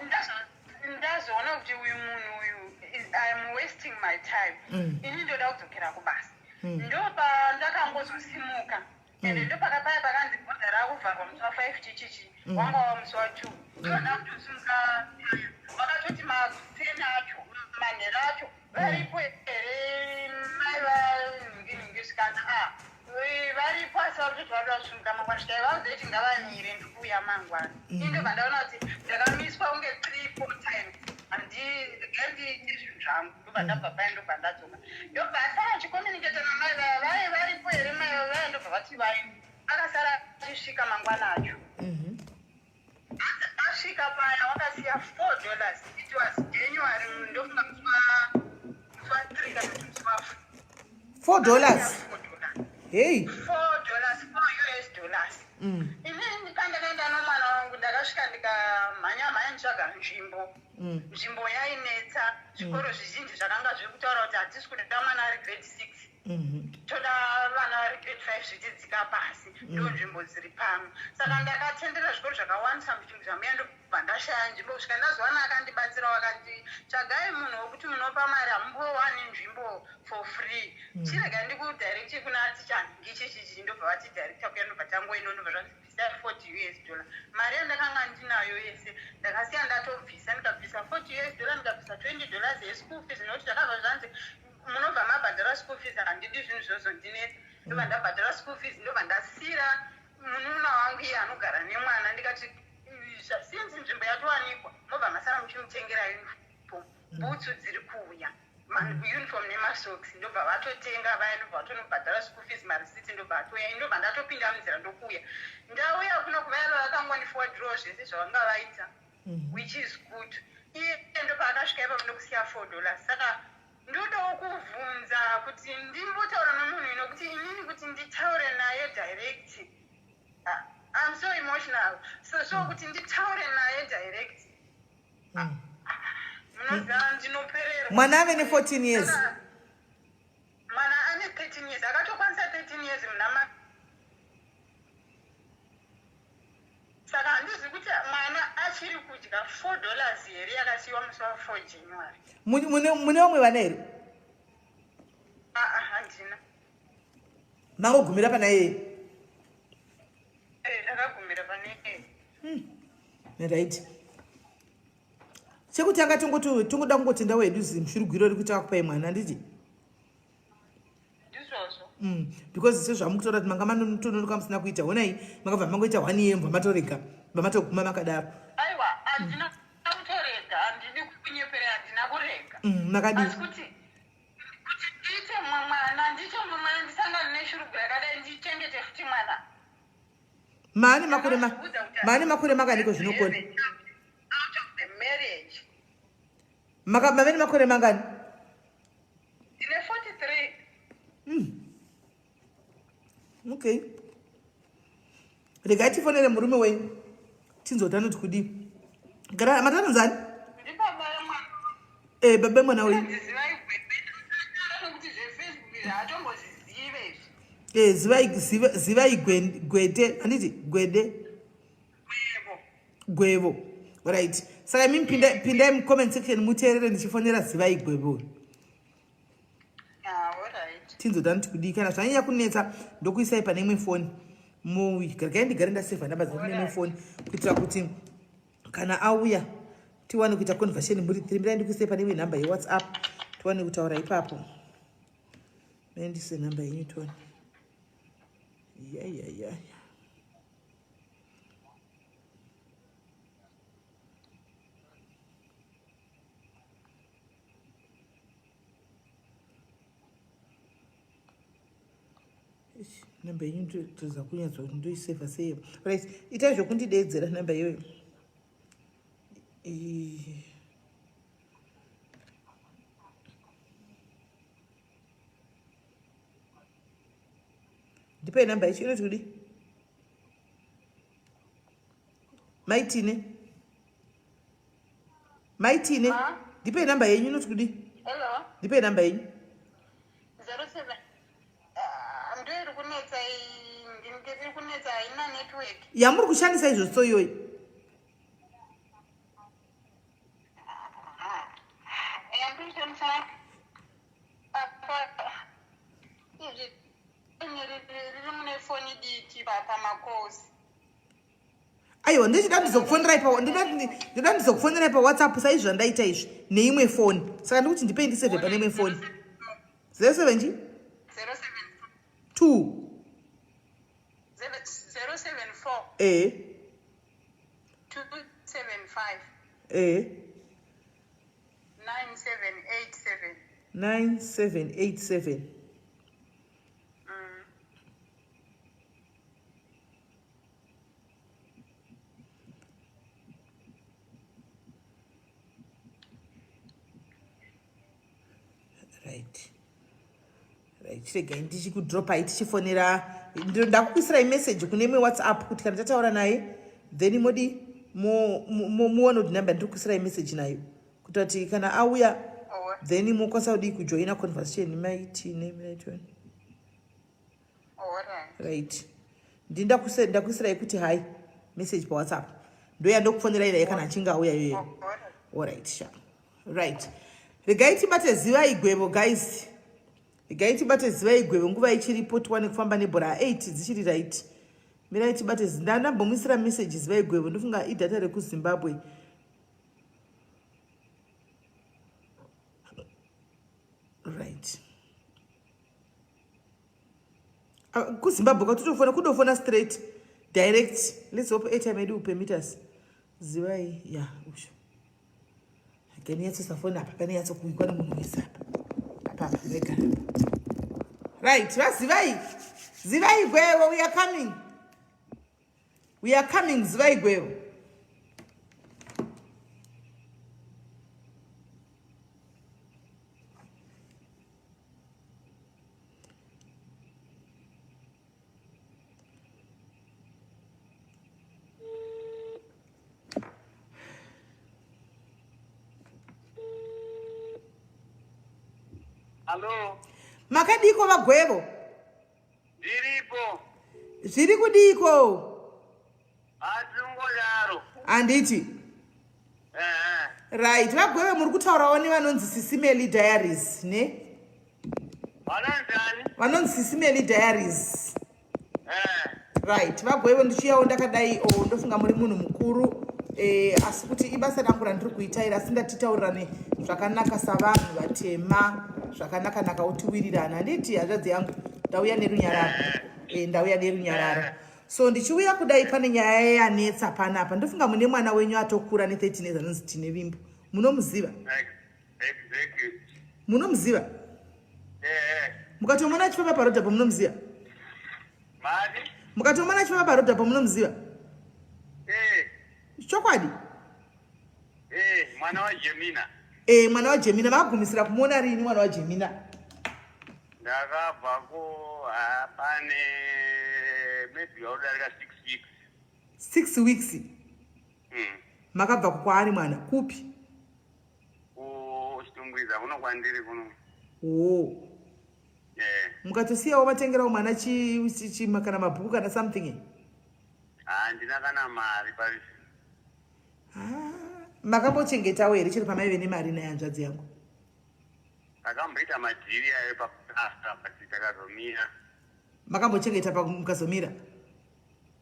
ndazoona kuti uyu munhu uyu, I'm wasting my time. Ini ndoda kudzokera kubasa. Ndopandakangozosimuka, ende ndopakapaya pakanzi bhodha rakuvharwa musi wa5 chichichi, wanga wava musi wa2. Ndoda kutosimuka, vakatoti makuseni acho, manhero acho, "Varipo here mai vanhingi?" Svikana, "A, varipo, asi vari kutoti varida kusimuka mangwana." Svikai vaudze ngavamire, ndikuuya mangwana. Indobva ndaona kuti ndakamiswa kunge three four times. Handigandiite zvinhu zvangu. Ndobva ndabva paya, ndobva ndadzoka, ndobva asara achicommunicata namai vaya, "Vai, varipo here mai vaya?" Ndobva vati vai. Akasara achisvika mangwana acho. Asvika paya wakasiya $4. It was January, ndofunga musi wa3 kana kuti musi wa4. $4? Hey. $4, US$4. Inini pandakaenda nomwana wangu, ndakasvika ndikamhanya mhanya nditsvaga nzvimbo. Nzvimbo yainetsa. Zvikoro zvizhinji zvakanga zviri kutaura kuti hatisi kuda mwana ari grade 6, toda vana vari grade 5 zvichidzika pasi, ndo nzvimbo dziri pano. Saka ndakatendera zvikoro zvakawandisa muchinhu zvamuya, ndobva ndashaya nzvimbo kusvika ndazowana akandibatsirawo, akati, "Tsvagai munhu wekuti munopa mari, hamumbowani nzvimbo for free. Chirega ndikudirecte kuna ticha." nhingi chichichi ndobva vati director kuya ndobva tangoenda ndobva zvanzi bvisai 40 us dollar mari yandakanga ndinayo yese ndakasiya ndatobvisa ndikabvisa 40 us dollar ndikabvisa 20 dollars yeschool fees nokuti zvakabva zvanzi munobva mabhadhara school fees handidi zvinhu zvozondinetsa ndobva ndabhadhara school fees ndobva ndasiira munun'una wangu iye anogara nemwana ndikati since nzvimbo yatowanikwa mobva masara muchimutengera uniform bhutsu dziri kuuya uniform nemasocks ndobva vatotenga vaya ndobva vatonobhadhara school fees marisiti ndobva atouya ndobva ndatopinda munzira ndokuuya ndauya kuno kuvaya vakangondiforwardirawo zvese zvavanga vaita mm. which is good iye ndopaakasvika ipapo ndokusiya $4 saka ndodawo kuvhunza kuti ndimbotaura nomunhu ino kuti inini kuti nditaure naye direct ah, I'm so emotional so so mm. kuti nditaure naye direct mm. munoziva ndinopererwa mwana ave ne14 years mwana ane 13 years akatokwanisa 13 years muna Saka handizivi kuti mwana achiri kudya 4 dollars here yakasiyiwa musi wa 4 January. Mune vamwe vana here? Aa handina. Mangogumira pana iyeye? Eh, ndakagumira pane iyeye. Hmm. Right. Chekutanga tongoti tongoda kungotendawo hedu zimushurugwiro rekuti akupai mwana handiti? ndizvozvo mm. because sezvamukutaura kuti manga manotononoka musina kuita honai makabva mangoita one year mbva matorega mbva matoguma makadaro aiwa handina kutorega handidi kunyepera handina kurega mm, makadii asi kuti kuti ndiite mumwe mwana ndiite mumwe mwana ndisangane neshurugu rakadai ndichengete futi mwana maane makore maane makore makaniko zvinokona out of the marriage mave nemakore mangani Ndine 43. Okay. Regai tifonere murume wenyu. Tinzwe kuti anoti kudii. Gara matanzani? Ndibaba vemwana. Eh, baba vemwana wenyu. Ndizivai gwede. Nokuti zveFacebook izvi hatombozvizive izvi. Eh, zivai zivai gwete, handiti gwede. Gwevo. Gwevo. Right. Saka imi pindai pindai mucomment section muteerere ndichifonera zivai gwevo. Ah, alright. Tinzwe kuti anoti kudii kana zvanyanya kunetsa ndokuisai pane imwe foni. Muuyi. Regai ndigare ndasevha namba dzangu neimwe foni kuitira kuti kana auya tiwane kuita conversation muri three. Mirai ndikuisai pane imwe nhamba yeWhatsApp tiwane kutaura ipapo. Ndise nhamba yenyu tione. Yeah, yeah, yeah. Namba yenyu ndotoza kunyatso kuti ndoisevha sei. Right, itai zvokundideedzera namba iyoyo. Ndipei namba yacho inoti kudii? Maitine. Maitine. Ndipei namba yenyu inoti kudii? Hello. Ndipei namba yenyu. 07. Ah, ndiyo iri kunetsa iyi, iri kunetsa haina network. Yamuri kushandisa izvo so iyoyi. Ah, yandiri kushandisa apa izvi riri mune foni diki pamakosi. Aiwa ndichida ndizokufonerai pa ndida ndizokufonerai pa WhatsApp saizvi zvandaita izvi neimwe foni. Saka ndikuti ndipei ndiseve pane imwe foni. 07 chi? 2 074 eh 275 eh 9787 9787 Right. Right, chiregai ndichikudropai tichifonera ndakukuisirai message kune imwe WhatsApp kuti kana tataura naye then modi muone kuti number ndiri kuisirai message nayo kuita kuti kana auya then mokwanisa kudii kujoina conversation maitine maitone right ndi ndakuisirai kuti hi message pawhatsapp ndoya ndokufonerai naye kana achinge auya iyoyo alright sha right regai tibate zivai gwevo guys. Regai tibate zivai gweve nguva ichiripo tiwane kufamba nebhora 8 dzichiri right. Mirai tibate ndandambomuisira message zivai gwevo ndofunga idata rekuZimbabwe. Right. Ah, kuZimbabwe kwatotofona kudofona straight direct. Let's hope airtime yedu permit us. Zivai ya yeah, usho. Akanyatsoisa foni apa panonyatsokuikwa nemunhu wese apa apa apa vega. Right, vazivai. Zivai gwevo, we are coming. We are coming, zivai gwevo. Hello. Makadiko vaGwevo? Ndiripo. Zviri kudiko? Hatingodaro. Handiti? Eh. Right, vaGwevo muri kutaurawo nevanonzi Sisimeli Diaries, ne? Vanonzi ani? Vanonzi Sisimeli Diaries. Eh. Right, vaGwevo ndichiyawo ndakadai o oh, ndofunga muri munhu mukuru eh, asi kuti ibasa rangu randiri kuita iri asi ndatitaurirane zvakanaka savanhu vatema zvakanaka naka otiwirirana handiti hanzvadzi yangu ndauya nerunyararo eh, ndauya nerunyararo so ndichiuya kudai pane nyaya yanetsa panapa ndofunga mune mwana wenyu atokura ne13 years anonzi tine vimbo munomuziva Exactly. Munomuziva? Eh. Mukatomona achifamba paroad apo munomuziva? Mari? Mukatomona achifamba paroad apo munomuziva? Eh. Chokwadi? Eh, mwana wa Jemina. Eh, mwana wa Jemina magumisira kumuona rini mwana wa Jemina? Ndakabva ko ah, pane maybe yaudarika 6 weeks. 6 weeks. Makabva kwaari mwana kupi? Kuchitungwiza kuno kwandiri kuno. Oh. Yeah. Mukatosiyawo matengerawo mwana chi, chi, chi kana mabhuku kana something. Handina kana mari pari. Ah, makambochengetawo here chero pamaive nemari naye hanzvadzi yangu? Takamboita madhiri ayo pakuasta but takazomira. Makambochengeta mukazomira?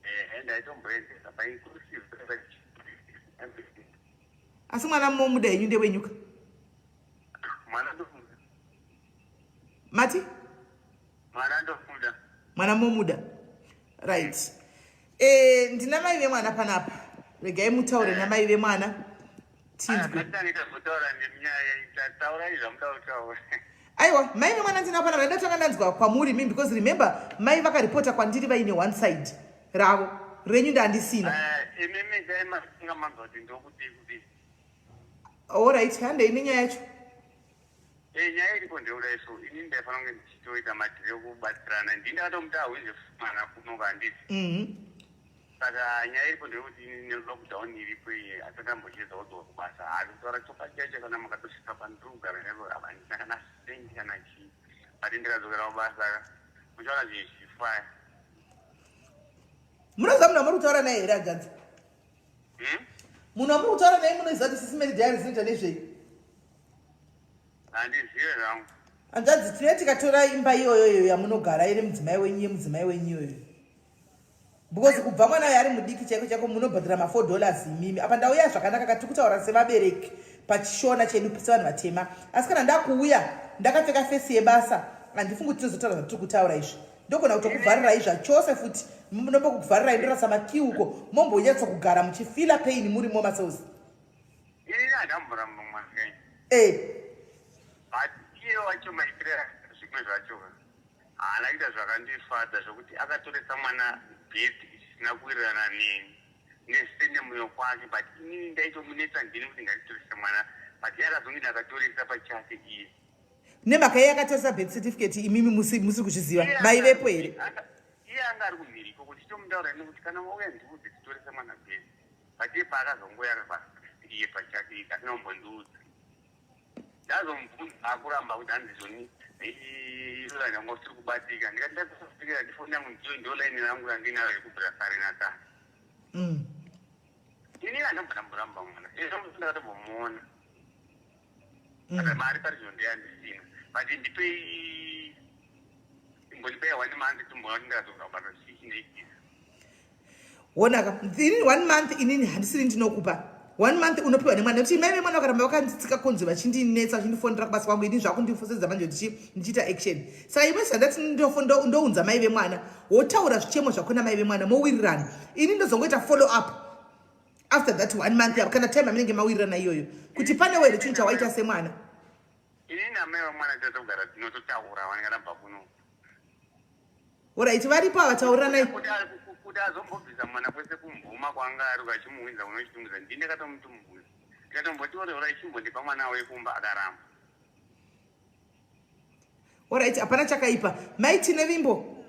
Ehe, ndaitomboendesa painclusive. Asi mwana momuda henyu ndewenyuka? Mwana ndomuda. Mati? Mwana ndomuda. Mwana momuda. Right. Eh, ndina mai vemwana panapa. Regai mutaure namai vemwana. Tinzwe. Aiwa, mai vemwana ndina panapa. Ndatanga ndanzwa kwamuri mi because remember mai vakaripota kwandiri vaine one side ravo. Renyu ndandisina. Eh, imimi dai masinga manzwa kuti ndokudii kudii. All right, handei nenyaya yacho. Eh, nyaya iripo ndeuda isu ini ndaifanira kunge ndichitoita madhiri ekubatsirana ndini ndakatomuti ahwinze mwana kuno kanditi saka nyaya iripo ndeyekuti ini nelockdown iripo iyi asati ambocheza wodzoka kubasa haasi kutaura chokwadi chacho kana makatosvika pandiri kugara nepo handina kana sendi kana chii but ndikadzokera kubasa muchaona zvinhu zvichifaya. Munoziva munhu wamuri kutaura naye here hanzvadzi? Munhu wamuri kutaura naye munoziva kuti Sisi Mary Diaries inoita nezvei? Handizive zvangu. Hanzvadzi, tine tikatora imba iyoyo iyo yamunogara iri mudzimai wenyu yemudzimai wenyu iyoyo. Because kubva mwana uyo ari mudiki chaiko chaiko munobhadhara ma 4 dollars imimi. Apa ndauya zvakanaka kati kutaura sevabereki pachishona chedu sevanhu vatema. Asi kana ndakuuya ndakapfeka fesi yebasa handifungi kuti tinozotaura zvatiri kutaura izvi. Ndogona kutokuvharirai zvachose futi. Ndombokuvharirai ndorasa makii uko mombonyatsa kugara muchifila pain murimo masozi. Ini handamboramba mwana kai. Eh. But iye wacho maitire zvimwe zvacho haana kuita zvakandifadza zvokuti akatoresa mwana birth isina kuwirirana neni nesenemuyo kwake but inini ndaitomunetsa ndini kuti ngatitorese mwana but iye akazonge ndakatoresa pachake iye. Nemhaka iye akatoresa birth certificate imimi musiri kuzviziva maivepo here? Iye anga ari kumhiri ikoko ndichitomutaura ini kuti kana wauya ndiudze titorese mwana birth but iye paakazongouya akabva iye pachake iye asina kumbondiudza. Ndazomubvunza akuramba kuti hanzi zvoni anga usiri kubatika ndikati ndatofikira ndifoni yangu ndiyo ndo line rangu randinaro rekubvira kare nakare. Ini handambona mboramba mwana izvo ndakatombomuona. Saka mari pari zvino ndeyandisina but ndipei Chimbondipai one month timboona kuti ndikadzoka kubasa chii chinoitika. Wonaka, inini one month inini handisiri ndinokupa one month, unopiwa nemwana, nekuti mai vemwana vakaramba vakanditsika konzi, vachindinetsa, vachindifonera kubasa kwangu, ini zvakundifosedza manje kuti ndichiita action. Saka imwe zvandati ndounza mai vemwana, wotaura zvichemo zvako namai vemwana, mowirirana. Ini ndozongoita follow up after that one month yavo, kana time yamunenge mawirirana iyoyo, kuti pane were chinhu chawaita semwana. Inini namai vemwana tatogara, tinototaura vanenge ndabva kuno. Alright, varipo ava, tauriranai. Kuti azombobvisa mwana kwese kumvuma kwanga ari achimuwinza kunochitunguza, ndini ndakatomuti mubvunza, ndikatomboti ore chimbondipa mwana wekumba, akaramba. Alright, hapana chakaipa. Maitine vimbo.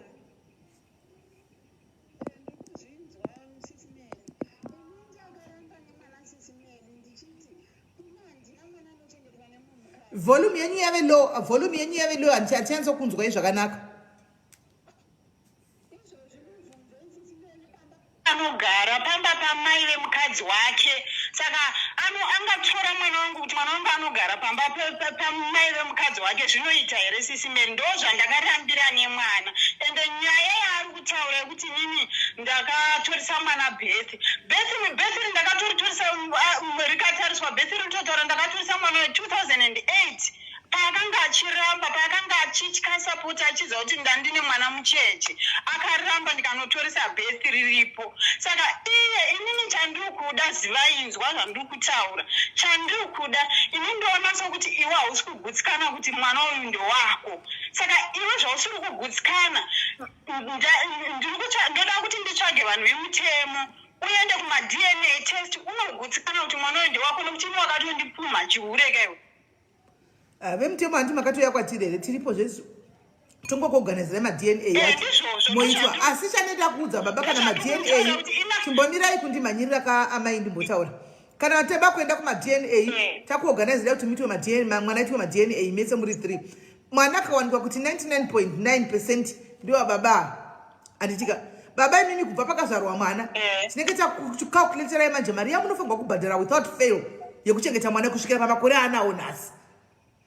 Ndikuzvinzwa, Sis Mary. Ini ndakaramba nemwana, Sis Mary, ndichiti kuno handina mwana anochengetwa nemunhukadzi. Volume yenyu yave low, volume yenyu yave low, handinyatsokunzwai zvakanaka. Izvozvi mubvunzei, Sis Mary, pamba Anogara pamba pamai vemukadzi wake, saka angatora mwana wangu kuti mwana wangu anogara pamba pamai vemukadzi wake, zvinoita here, Sis Mary? Ndo zvandakarambira nemwana. Ende nyaya yaari kutaura yekuti inini ndakatorisa mwana birth, birth ndakatoritorisa, rikatariswa birth rinototaura ndakatorisa mwana we2008, paakanga achiramba, paakanga achitya support, achiziva kuti ndandine mwana mucheche, akaramba, ndikanotoresa birth riripo. Saka iye, inini chandiri kuda, zivainzwa zvandiri kutaura, chandiri kuda ini, ndoona sokuti iwe hausi kugutsikana kuti mwana uyu ndewako. Saka iwe zvausiri kugutsikana, ndoda kuti nditsvage vanhu vemutemo, uende kumaDNA test, unogutsikana kuti mwana uyu ndewako, nekuti ini wakatondipumha chihure kaiwe. Ah, vemutemo handi makatouya kwatiri here? Tiripo zvese, tongokuorganizirai maDNA yacho Ndizvozvo, moitwa. Ndizvozvo. Asi chandoda kuudza baba, kana Ndizvandiri maDNA kutaura kuti chimbomirai kundimhanyirira kaamai, ndimbotaura. Kana teba kuenda kumaDNA, takuorganizirai kuti muitwe maDNA, mwana aitwe maDNA mese muri 3. Mwana akawanikwa kuti 99.9% ndiwa baba, handitika baba imimi kubva pakazvarwa mwana, tinenge takucalculatirai manje mari yamunofanirwa kubhadhara without fail yekuchengeta mwana kusvikira pamakore aanawo nhasi.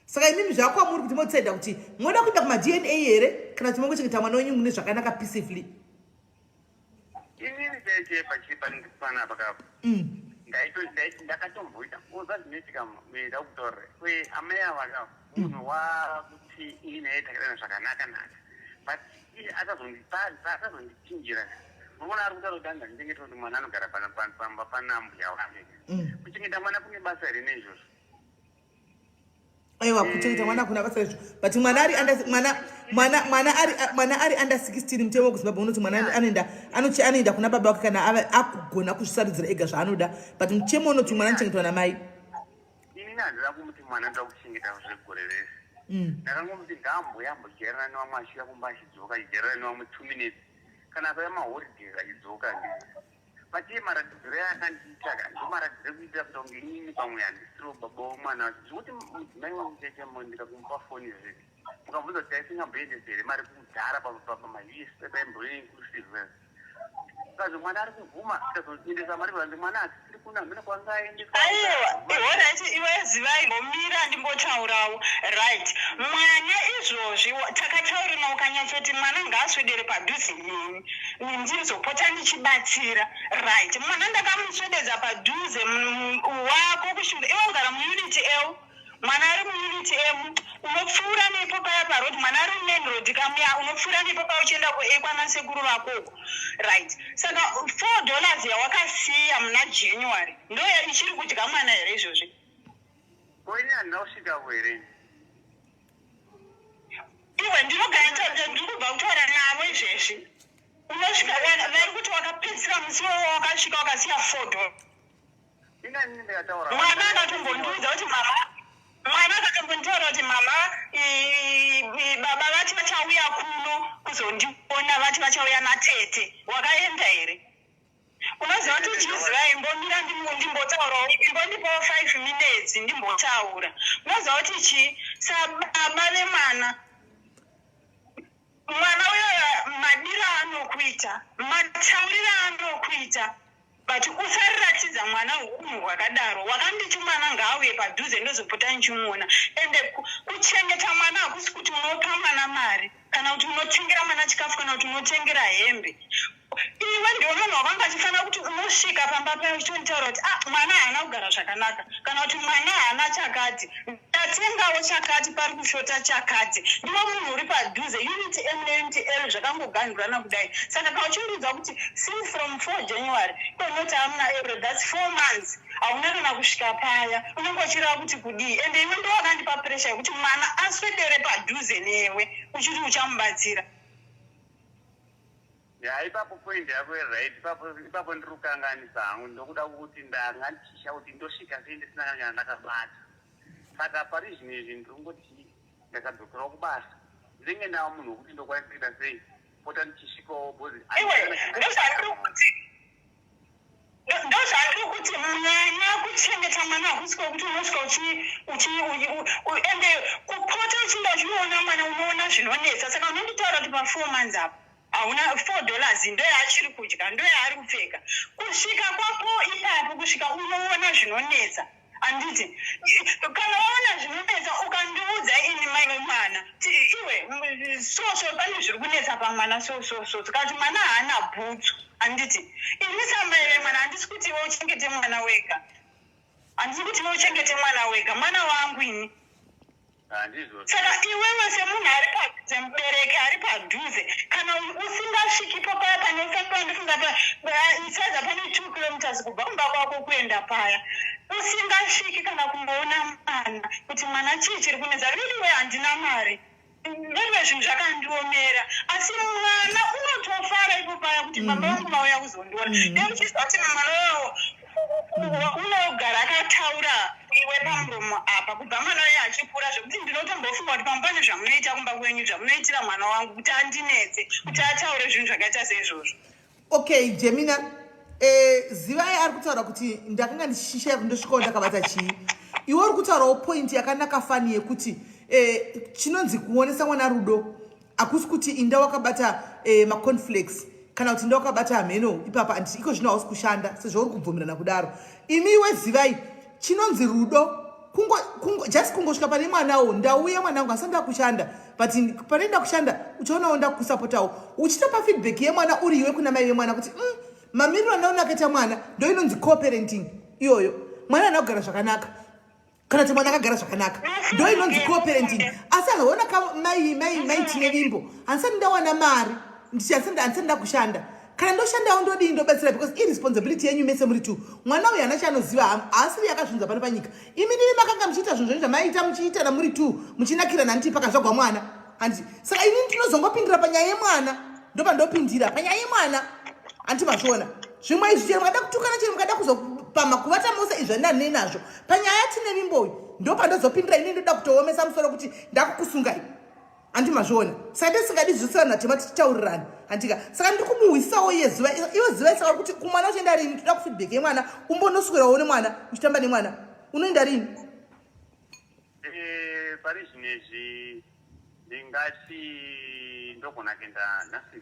Saka imimi zvakwamuri kuti modecida kuti moda kuenda kumaDNA here, kana kuti mongochengeta mwana wenyu mune zvakanaka peacefully. Inini chaiche panapa kapo ndakatomboita uza zvinoitika ndakutaurira kwe amai ava ka, munhu wakuti ini naye takaitana zvakanaka naka, but iye akazondichinjira. Unoona ari kutaura kuti anzi andichengeta, kuti mwana anogara pamba panambuya wake. Kuchengeta mwana kune basa here neizvozvo? Aiwa, kuchengeta mwana hakuna basa izvo, but mwana ari under mwana mwana mwana ari mwana ari under 16, mutemo wekuZimbabwe unoti mwana anoenda anochi anoenda kuna baba wake kana ava akugona kuzvisarudzira ega zvaanoda, but mutemo unoti mwana anochengetwa namai. Inini handida kumuti mwana ndoda kuchengeta zvegore rese. Ndakangomuti ngaamboya ambojairana nevamwe, achiuya kumba achidzoka, achijairana nevamwe 2 minutes, kana akauya maholidays achidzoka. But iye maratidziro akandiita ka, ndo maratidziro ekuitira kuita kunge inini pamwe handisiriwo baba womwana wacho, zvekuti mudzimai wangu chaichamo ndikakumupa foni zvedi, mukamubvunza kuti taisingamboendesi here mari kudhara pamaUS paimboinclusive, kazo mwana ari kubvuma, tikazoendesa mari kuvanzi mwana hasisiri kuna mhene kwanga aendeswa. Aiwa, alright, iwe zivai, mbomira ndimbotaurawo. Right, mwana izvozvi takataurirana, ukanyatsoti mwana ngaaswedere padhuze neni, ndizopota ndichibatsira. Right, mwana ndakamuswededza padhuze wako kusvika iwe ugara muUnit L, mwana ari muUnit M, unopfuura nepo paya paroad, mwana ari mumain road kamuya, unopfuura nepo paya uchienda kuekwana sekuru vakoko. Right, saka $4 yawakasiya muna January ndo ichiri kudya mwana here izvozvi? Ko ini handina kusvikapo here? Iwe, ndinogara, ndiri kubva kutaura navo izvezvi. Unosvika, vari kuti wakapedzisira musi iwowo wakasvika wakasiya $4. Ina inini ndikataura Mwana akatombondiudza kuti mama, mwana akatombonditaura kuti mama, baba vati vachauya kuno kuzondiona, vati vachauya natete. Wakaenda here? Unoziva kuti uchiziva, imbomira ndimbotaurawo, imbondipawo 5 minutes ndimbotaura. Unoziva kuti chii, sababa vemwana, mwana uyoyo madiro aanokuita, matauriro aanokuita, but usariratidza mwana unhu hwakadaro. Wakanditi mwana ngaauye padhuze, ndozopota ndichimuona. Ende kuchengeta mwana hakusi kuti unopa mwana mari. Kana kuti unotengera mwana chikafu, kana kuti unotengera hembe. Iwe ndiwe munhu wakanga achifanira kuti unosvika pamba paya uchitonditaura kuti, "Ah, mwana haana kugara zvakanaka," kana kuti, "Mwana haana chakati, ndatengawo chakati, pari kushota chakati." Ndiwe munhu uri padhuze. Unit M neunit L zvakangoganhurana kudai. Saka kana uchindiudza kuti since from 4 January, konoti amuna April, that's 4 months, hauna kana kusvika paya, unenge uchireva kuti kudii? Ende iwe ndo wakandipa pressure yekuti mwana aswedere padhuze newe, uchiti uchamubatsira. Ya, ipapo point yako iright ipapo. Ipapo ndiri kukanganisa hangu. Ndokuda kuti ndanga ndichisha kuti ndosvika sei ndisina kana ndakabata. Saka pari zvino izvi ndiri kungoti ndakadzokerawo kubasa, ndinenge ndava munhu wekuti ndokwanisa kuita sei, pota ndichisvikawo, because Iwe, ndozvandiri kuti mwana, kuchengeta mwana hakusi kwekuti unosvika ende kupota uchinda uchinoona mwana, unoona zvinonetsa. Saka unonditaura kuti pa4 months apo hauna $4, ndo yaachiri kudya, ndo yaari kupfeka. Kusvika kwako ipapo, kusvika unoona zvinonetsa, handiti? Kana waona zvinonetsa, ukandiudza ini mai vemwana, iwe, so so pane zviri kunetsa pamwana, so so so, kana kuti mwana haana bhutsu, handiti? Ini samai vemwana, handisi kuti iwe uchengete mwana wega, handisi kuti iwe uchengete mwana wega. Mwana wangu ini. Handizvo. Saka iwewe semunhu ari padhuze, mubereki ari padhuze, kana usingasvikipo paya panofambiwa, ndifunga sadza pane 2 kilometers kubva kumba kwako kuenda paya, usingasviki kana kumboona mwana kuti mwana chii chiri kunetsa. Ririwe, handina mari, ndiriwe, zvinhu zvakandiomera, asi mwana unotofara ipo paya kuti baba vangu vauya kuzondiona. Neuchiziva kuti mwana wawo unogara akataura iwe pamuromo apa kubva mwana uye achikura, zvekuti ndinotombofunga kuti pamwe pane zvamunoita kumba kwenyu, zvamunoitira mwana wangu kuti andinetse, kuti ataure zvinhu zvakaita seizvozvo. Okay, Jemina, Zivai ari kutaura kuti ndakanga ndichishaya kundosvikawo ndakabata chii. Iwe uri kutaurawo point yakanaka fani yekuti chinonzi kuonesa mwana rudo hakusi kuti inda wakabata macornflakes kana kuti inda wakabata hameno ipapa. Anditi iko zvino hausi kushanda sezvo uri kubvumirana kudaro? Imi, iwe Zivai, chinonzi rudo kungo, just kungosvika pane mwanawo, "Ndauya mwanangu, asi ndakushanda, but pane ndakushanda uchaonawo ndakusapotawo," uchitopa feedback yemwana uri iwe kuna mai vemwana kuti, mamiriro andaona akaita mwana." Ndo inonzi co-parenting iyoyo. Mwana ana kugara zvakanaka, kana kuti mwana akagara zvakanaka, ndo inonzi co-parenting. Asi akaona mai tine vimbo, "Handisati ndawana mari, handisati ndakushanda. Kana ndoshandawo ndodii, ndobatsira," because iresponsibility yenyu mese muri two. Mwana uyu hana chaanoziva, haasiri yakazvinza pano panyika. Imi ndimi makanga muchiita zvinhu zvenyu zvamaiita, muchiitana muri two, muchinakirana, handiti? Pakazvagwa mwana, handiti? Saka ini ndinozongopindira panyaya yemwana, ndopandopindira panyaya yemwana, handiti? Mazviona zvimwe izvi, chero mukada kutukana, chero mukada kuzopama kuvata mose, izvi handinei nazvo. Panyaya tine vimbo uyu ndopandozopindira ini. Ndoda kutoomesa musoro kuti ndakukusungai, handi? Mazviona? Saka ndisingadi zvose vanhu vatema tichitaurirana, handika? Saka ndiri kumuhwisawo iye zuva iwe zuva. Saka kuti kumwana uchienda rini? Toda kufeedback yemwana, umbonoswerawo nemwana, uchitamba nemwana. Unoenda rini? Pari zvino izvi ndingati ndogona kuenda nhasi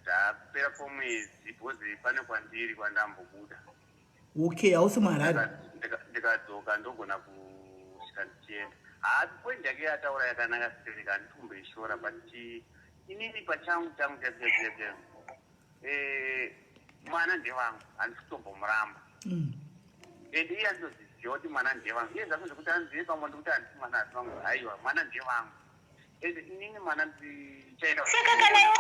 ndapera kwomwedzi, because pane kwandiri kwandambobuda. Okay, hausi muHarare. Ndikadzoka ndogona kusvika ndichienda. Haa, point yake yataura yakanaka sitereka, handisi kumboishora, but inini pachangu changu chacho, mwana ndewangu, handisi kutombomuramba. And iye andinoziziva kuti mwana ndewangu. Iye zvako zvekuti anzive pamwe ndikuti handisi mwana, hasi vangu, haiwa, mwana ndewangu, and inini mwana ndichaenda. Saka kana iwe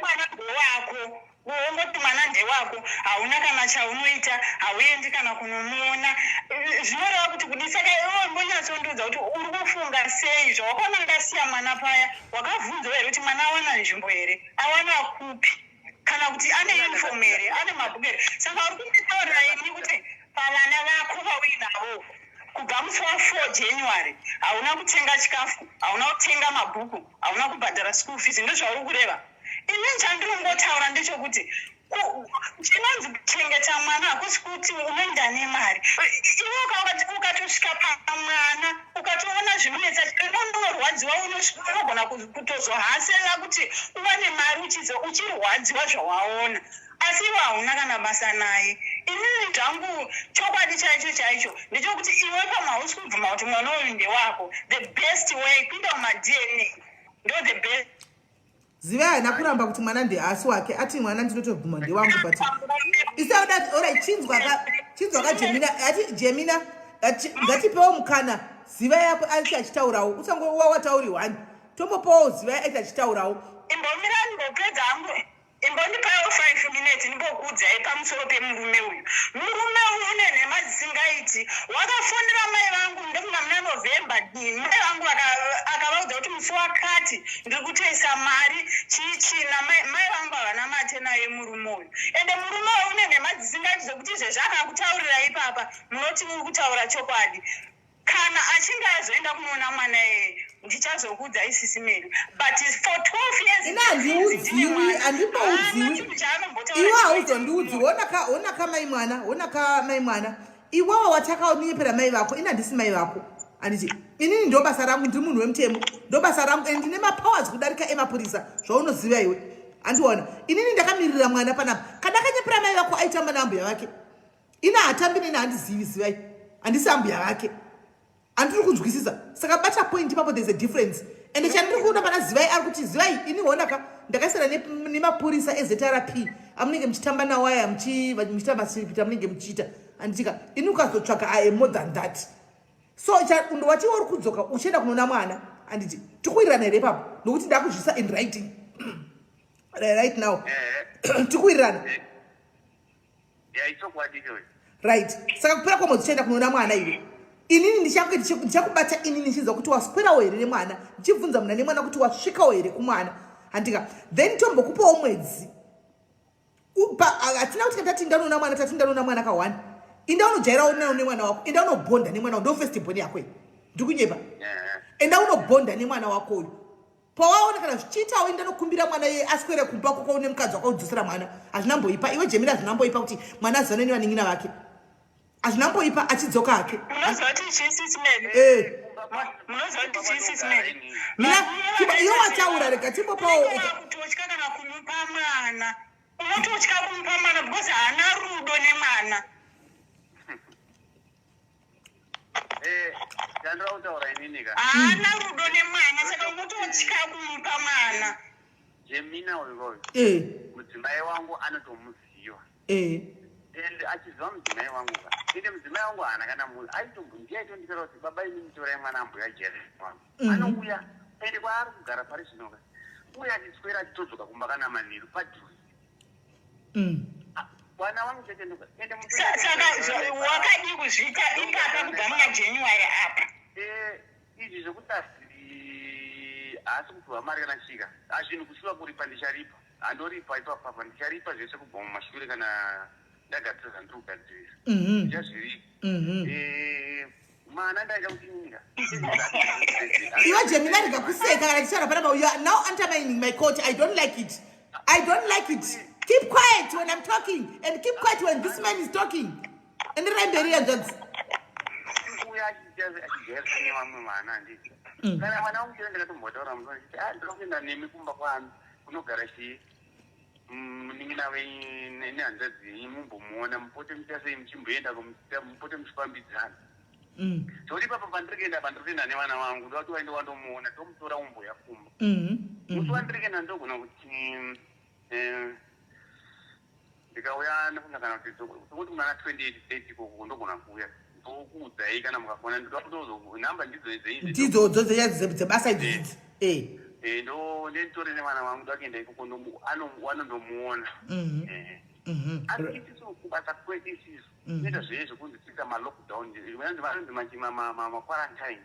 mwana ndewako, wongoti mwana ndewako, hauna kana chaunoita, hauendi kana kunomuona, zvinoreva kuti kudi? Saka iwe mbonyatsondiudza kuti uri kufunga sei zvawakaona ndasiya mwana paya. Wakabvunzawo here kuti mwana awana nzvimbo here, awana kupi, kana kuti ane uniform here, ane mabhuku here? Saka uri kunditaurira ini kuti pavana vako vauinavo kubva musi wa4 January hauna kutenga chikafu, hauna kutenga mabhuku, hauna kubhadhara school fees? Ndozvauri kureva? Ini chandiri kungotaura ndechekuti chinonzi kuchengeta mwana hakusi kuti unoenda nemari. Iwe ukatosvika pamwana, ukatoona zvinonetsa, unorwadziwa, unogona kutozohasela kuti uwane mari uchirwadziwa zvawaona, asi iwe hauna kana basa naye. Inini zvangu chokwadi chaicho chaicho ndechekuti iwe pamwe hausi kubvuma kuti mwana uyu ndewako. The best way kuenda kumaDNA, ndo the best. Zivai haana kuramba kuti mwana ndeasi wake ati mwana ndinotobvuma ndewangu but isauda orit chinzwa ka chinzwa ka Jemina ati Jemina ngatipewo mukana zivai apo aiti achitaurawo usango watauri one tombopawo zivai aiti achitaurawo. Imbomira ndopedza hangu Imbondipaiwo 5 minutes ndimbokuudzai pamusoro pemurume uyu. Murume uyu une nhema dzisingaiti. Wakafonera mai vangu ndofunga muna November mai vangu akavaudza kuti musi wakati ndiri kutoisa mari chii chii namai mai vangu havana mate naye murume uyu. Ende murume uyu une nhema dzisingaiti zvekuti izvezvi akakutaurira ipapa munoti uri kutaura chokwadi. Kana achinge azoenda kunoona mwana iyeye ndichazokuudzai sisi Mary but for 12 years Ini handiudziwi, handimboudziwi. Iwe hauzondiudzi, honaka honaka mai mwana, honaka mai mwana. Iwewe watakaonyepera mai vako, ini handisi mai vako. Handiti inini ndo basa rangu, ndiri munhu wemutemo. Ndo basa rangu and ndine mapowers kudarika emapurisa zvaunoziva iwe. Handiona. Inini ndakamirira mwana panapa. Kana akanyepera mai vako aitamba naambuya vake. Ini hatambi neni handizivi zivai handisi ambuya vake handiri kunzwisisa saka bata point ipapo there's a difference ende chandiri kuona pana zivai ari kuti zivai ini honaka ndakaisana nemapurisa ezrp amunenge muchitamba nawo aya muchiita masiripita amunenge muchiita handitika ini ukazotsvaka i am more than that so wati uri kudzoka uchienda kunoona mwana handiti tikuwirirana here ipapo nokuti ndakuzvisa in writing right now tikuwirirana Yeah, ichokwadi ichocho. Right. Saka kupera kwemwedzi uchaenda kunoona mwana iwe. Inini ndichakubata inini ndichinzwa kuti waswerawo here nemwana. Ndichibvunza muna nemwana kuti wasvikawo here kumwana. Handika. Then tombokupawo mwedzi. Hatina kuti tati ndanoona mwana tati ndanoona mwana ka one. Inda unojairawo nayo nemwana wako. Inda unobonda nemwana wako. Ndo first born yako iyi. Ndikunyepa. Enda unobonda nemwana wako uyu. Pawaona kana zvichiitawo inda nokumbira mwana iye aswere kumba kwako une mukadzi wakaudzosera mwana. Hazvina mboipa. Iwe Jemila hazvina mboipa kuti mwana azivane nevanin'ina vake. Hazvina mboipa achidzoka hake. Munoziva kuti chii sisi Mary? Eh. Munoziva kuti chii sisi Mary? Mina chiba iwe wataura rega timbopawo. Kutotya kana kumupa mwana. Unototya kumupa mwana because haana rudo nemwana. Eh, chandira kutaura inini ka. Haana rudo nemwana saka unototya kumupa mwana. Jemina uyu uyu. Eh. Mudzimai wangu anotomuziva. Eh. And achiziva mudzimai wangu ka. Ende mudzimai wangu haana kana munhu. Aitombo ndiye aitonditaura kuti baba imi mutorai mwana ambuya Jerry wangu. Anouya ende kwaari kugara pari zvino ka. Uye achiswera achitodzoka kumba kana manheru padhuze. Ah, vana vangu chete ndoka ende Saka wakadii kuzviita ipapa kubva muna January apa? Eh, izvi zvekuti asi haasi kupiwa mari kana chika azvinhu kusiva kuripa ndicharipa handoripa ipapapa ndicharipa zvese kubva mumashure kana ndagadzira zvandiri kugadzirisa ndichazviripa Eh, mwana ndaida kuti nyika Iwe Jemina rega kuseka kana tichitaura panapa. You are now undermining my court. I don't like it. I don't like it. Keep quiet when I'm talking and keep quiet when this man is talking. Enderai mberi hanzvadzi. Uya achijairisa nevamwe vana handiti kana mwana wangu chero ndakatombotaura musi achiti ah ndinoda kuenda nemi kumba kwami kunogara chii munin'ina wenyu nehanzvadzi yenyu mumbomuona mupote muchasei muchimboenda mupote muchifambidzana Zvekuti ipapa pandiri kuenda pandiri kuenda nevana vangu ndoda kuti waende wandomuona tomutora umboya kumba. Musi wandiri kuenda ndogona kuti eh, ndikauya ndofunga kana kuti tokuti muna 28 30 ikoko ndogona kuuya ndokuudzai kana mukafona ndoda kutozo nhamba ndidzo dzenyu Ndidzodzo dzebasa idzodzi. Eh. Eh, ndo nditore nevana vangu ndoda kuenda ikoko wanondomuona. Eh. Asi isisu kubasa kwedu isisu tinoita zveye zvekunzi tiita malockdown vanonzi vanonzi maquarantine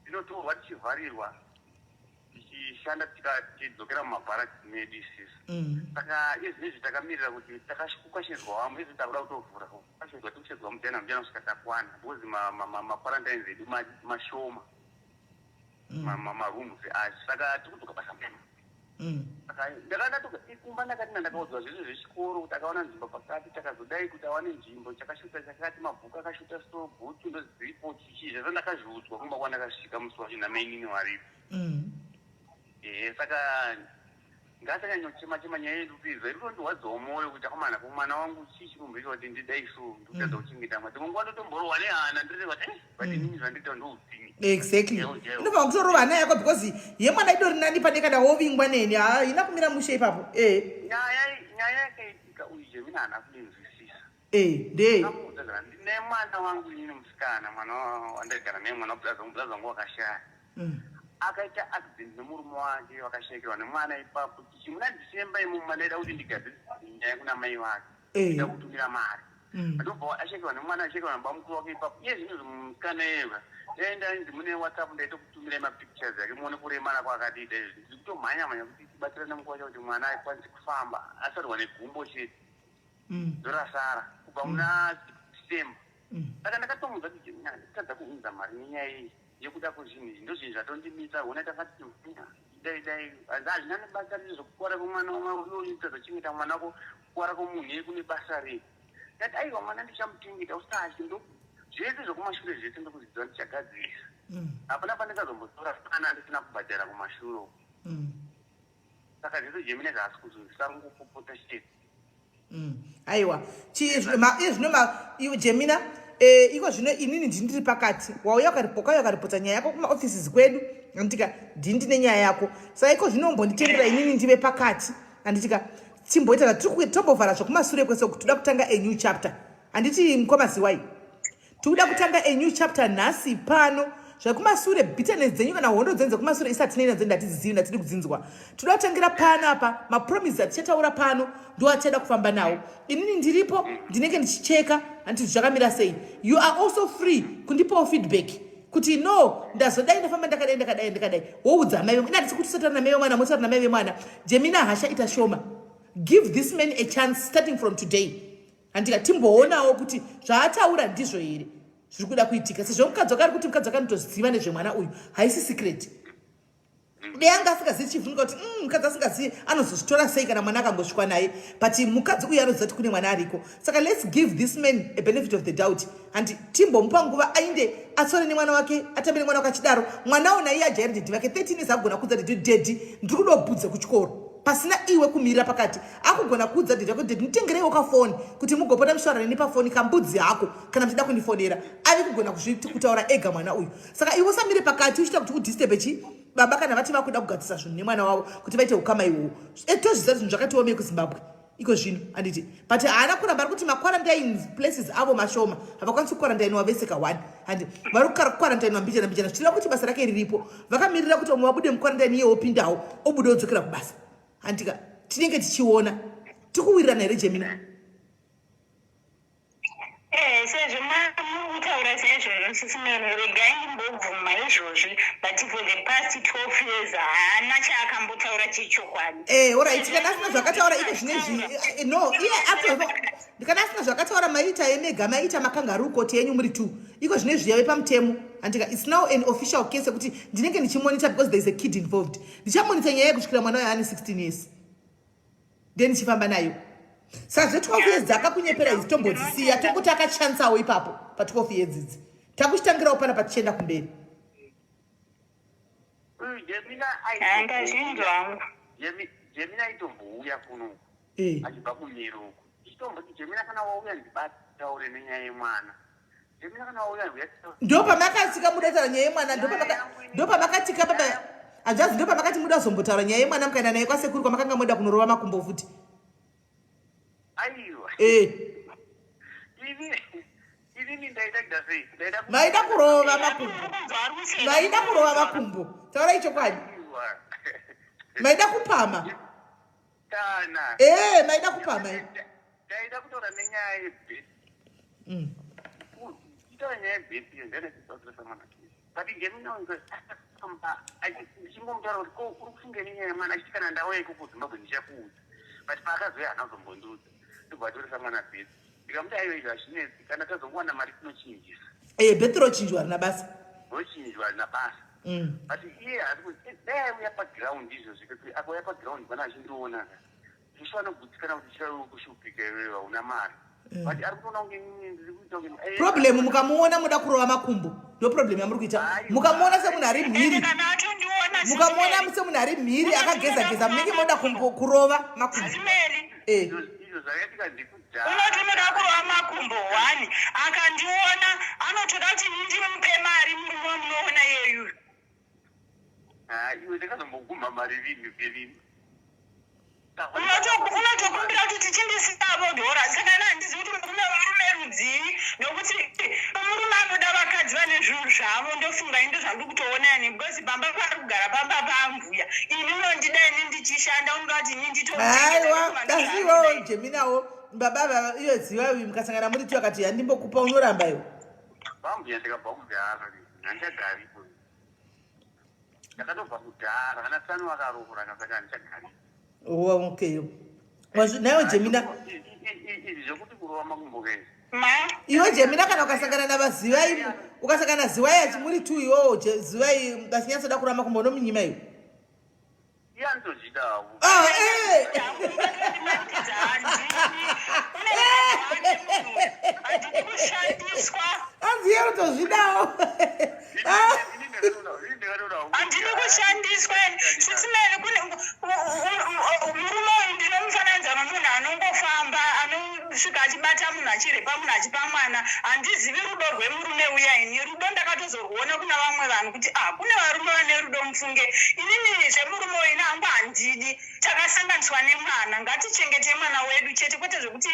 tinotorwa tichivharirwa tichishanda tichidzokera mumabharaki medu isisu saka izvezvi takamirira kuti takashedzwa vamwe izvi takuda kutovhura kashedzwa tikushedzwa mujana mujana kusvika takwana because maquarantines edu mashoma marooms acho saka tikudzoka basa mema saka ndakandatoka kumba ndakati ndakaudzwa zvese zvechikoro kuti akawana nzvimbo pakati takazodai kuti awane nzvimbo chakashuta chakati mabhuku akashuta so bhutsu ndodziripo chichii zvese ndakazviudzwa kumba kwandakasvika musi wacho namainini waripo ehe saka Ngasanyanyochema chema nyaya yedu kuizwa iri kutondirwadzawo mwoyo kuti akomana ko mwana wangu chii chirumbo kuti ndidai so ndikutadza kuchengeta mwana. Dzimwe nguva ndotomborohwa nehana ndiri kuti but inini zvandiita ndoutsinye. Exactly, inobva kutorova hana yako because yemwana idori nani pane kana wovingwa neni. Haina kumira mushe ipapo e. Nyaya yakaitika uyu Jemina haana kudinzwisisa. E, ndei? Ndamuudza kana ndine mwana wangu inini musikana, mwana wandaigara naye, mwana wabulaza wangu, bulaza wangu wakashaya. Akaita accident nemurume wake, vakashayikirwa nemwana ipapo. Muna December imomo ndaida kuti ndigadzire nyaya kuna mai vake. Ndaida kutumira mari. Ndobva ashayikirwa nemwana, ashayikirwa nabamukuru wake ipapo. Iye zvino musikana iyeva ndaenda inzi mune WhatsApp, ndaita kutumirai mapictures ake muone kuremara kwaakadiita izvi. Ndiri kutomhanya mhanya kuti tibatsirane mukuwacha kuti mwana akwanise kufamba, asarwa negumbo chete. Ndorasara kubva muna December. Saka ndakatomudza kuti Jemina, ndikutadza kuunza mari nenyaya iyi yekuda kwezvinhu izvi, ndozvinhu zvatondimisa. Hona takati dai dai hazvina nebasa rei zvokukuvara kwemwana unoitadza kuchengeta mwana wako, kukuvara kwomunhu iye kune basa rei? Ndati aiwa, mwana ndichamuchengeta, usatye, ndo zvese zvokumashure zvese ndokuzviziva, ndichagadzirisa. Hapana pandingazombotora kana ndisina kubhadhara kumashure uko. Saka zvese Jemina zvaasi kuzonzisa rungopopota chete. Aiwa, iye zvino iwe Jemina, iko zvino inini ndini ndiri pakati. Wauya ukauya ukaripota nyaya yako kumaoffices kwedu, anditika? Ndini ndine nyaya yako, saka iko zvino umbonditendera inini ndive pakati, anditika? Chimboita tombovhara zvokumasure kwese kuti toda kutanga a new chapter, handiti mukwamaziwai? Tikuda kutanga a new chapter nhasi pano. Zvekumasure, bitterness dzenyu kana hondo dzenyu dzekumasure isati tinei nadzo, ndatidzizivi, ndatidi kudzinzwa. Toda kutangira pano apa. Mapromise atichataura pano ndo atichada kufamba nawo. Inini ndiripo, ndinenge ndichicheka handiti zvakamira sei. You are also free kundipawo feedback kuti no, ndazodai, ndafamba ndakadai, ndakadai, ndakadai. Woudza amai vemwana. Ina hatisi kuti usataura namai vemwana, motaura namai vemwana. Jemina, hasha ita shoma. Give this man a chance starting from today, handika? Timboonawo kuti zvaataura ndizvo here zviri kuda kuitika, sezvo mukadzi wake ari kuti mukadzi wake anotoziva nezvemwana uyu, haisi secret. Dei anga asingazivi, chivhunuka kuti mukadzi asingazivi anozozvitora sei kana mwana akangosvikwa naye? But mukadzi uyu anoziva kuti kune mwana ariko. Saka let's give this man a benefit of the doubt and timbomupa nguva ainde atsore nemwana wake, atambe nemwana wake achidaro. Mwanawo naiye ajairi daddy vake, 13 years, agona kuudza daddy, "Daddy, ndiri kudobudza kuchikoro," pasina iwe kumirira pakati. Akugona kuudza daddy vake, "Daddy, nditengereiwo kafoni kuti mugopota muchitaura neni pafoni, kambudzi hako kana muchida kundifonera." Ave kugona kutaura ega mwana uyu. Saka iwe usamire pakati uchiita kuti udisturbe chi baba kana vati vakuda kugadzisa zvinhu nemwana wavo kuti vaite ukama ihwohwo. Tozviziva zvinhu zvakati omei kuZimbabwe iko zvino, handiti? But haana kuramba, ari kuti maquarantine places avo mashoma, havakwanisi kuquarantainwa vese ka1, handi? Vari kuquarantainwa mbijana mbijana, zvichireva kuti basa rake riripo, vakamirira kuti vamwe vabude muquarantine, iye wopindawo, obuda odzokera kubasa, handika? Tinenge tichiona. Tikuwirirana here, Jemina? Sezvo muri kutaura saizvozvo, sisimene, regai ndimbobvuma izvozvi, but for the past 12 years haana chaakambotaura chechokwadi. Alright, kana asina zvakataura iko zvinezvi, no, iye kana asina zvakataura, maita emega, maita makangaroo court yenyu muri two. Iko zvinezvi yave pamutemo, andika? It's now an official case yekuti ndinenge ndichimonita because there is a kid involved. Ndichamonita nyaya yekusvikira mwana wayo ane 16 years, then ndichifamba nayo. Saka zve12 years dzakakunyepera idzi tombodzisiya, tongoti akachansawo ipapo pa12 years idzi. Takuchitangirawo pana tichienda kumberi. Uyu Jemina Handazvinzwa hangu. Jemina aitombouya kuno achibva kumiro uku. Ichitomboti, "Jemina, kana wauya ndibate taure nenyaya yemwana. Jemina, kana wauya uya titaure." Ndo pamakatika muda kutaura nyaya yemwana, ndo pamakatika papa hanzvadzi, ndo pamakati muda kuzombotaura nyaya yemwana, mukaenda naye kwasekuru kwamakanga moda kunorova makumbo futi. Aiwa. Inini ndaida kuita sei? Ndaida Maida kurova makumbo, maida kurova makumbo, taurai chokwadi. Aiwa. Maida kupama. Kana. Maida kupama. Ndaida kutaura nenyaya yebirth. Kutaura nyaya yebirth iyo ndanachisaurisa mwana kesi. But Jemina ndichingomutaura kuti ko uri kufunga nenyaya yemwana, achiti kana ndauya iko kuZimbabwe ndichakuudza. But paakazouya haana kuzombondiudza. Ndobva atoresa mwana birth. Ndikamuti aiwa, izvi hazvinetsi, kana tazongowana mari tinochinjisa. Birth rochinjwa, harina basa. Rochinjwa, harina basa. But iye haasi kuti dai aiuya paground izvozvi, kuti akauya paground pana achindiona ka, isu anogutsikana kuti chaiwe kushupika iwewe hauna mari. But ari kutoona kunge inini ndiri kuita kunge Problem, mukamuona muda kurova makumbo, ndo problem yamuri kuita. Mukamuona semunhu ari Ende mhiri, kana atondiona, mukamuona semunhu ari mhiri akageza geza, munenge moda kurova makumbo. Simeli, Izvo zvakaitika ndikudhara. Unoti unoda kurova makumbo one, akandiona anotoda kuti ini ndimupe mari. Murume wamunoona iyeyu. Ha, iwe, ndakazombogumha mari rini kelini? Unotokumbira kuti tichindisavo dhora. Saka na handizivi kuti murume varume rudzii, nokuti murume anoda vakadzi vane zvinhu zvavo. Ndofunga indo zvandiri kutoona yani, because pamba paari kugara pamba pambuya. Ini unondida ini ndichishanda, unoda kuti ini Haiwa, kasiwo Jeminawo baba vava iyo ziva uyu, mukasangana muri tu, akati handimbokupa, unoramba iwe. Vambuya, ndikabva kudhara, handichagaripo. Ndakatobva kudhara, kana sani vakaroora, saka handichagaripo. Oh, okay. Naiwe Jemina, Izvi zvokuti kurova makumbo kezi. Ma iwe Jemina, kana ukasangana navazivai, ukasangana Zivai achimuri tu, iwewo Zivai achinyatsoda kurova makumbo, unomunyima iwe? Iye anotozvidawo. Ah, eh. Handidi handidi kushandiswa. Anzi iye unotozvidawo. Handidi kushandiswa. Sisimeli, kune murume uyu, ndinomufananidza nomunhu anongofamba, anosvika achibata munhu, achirepa munhu, achipa mwana. Handizivi rudo rwemurume uya. Ini rudo ndakatozorwuona kuna vamwe vanhu, kuti ah, kune varume vane rudo. Mufunge, inini zvemurume uyu ini hangu handidi. Takasanganiswa nemwana, ngatichengete mwana wedu chete, kwete zvekuti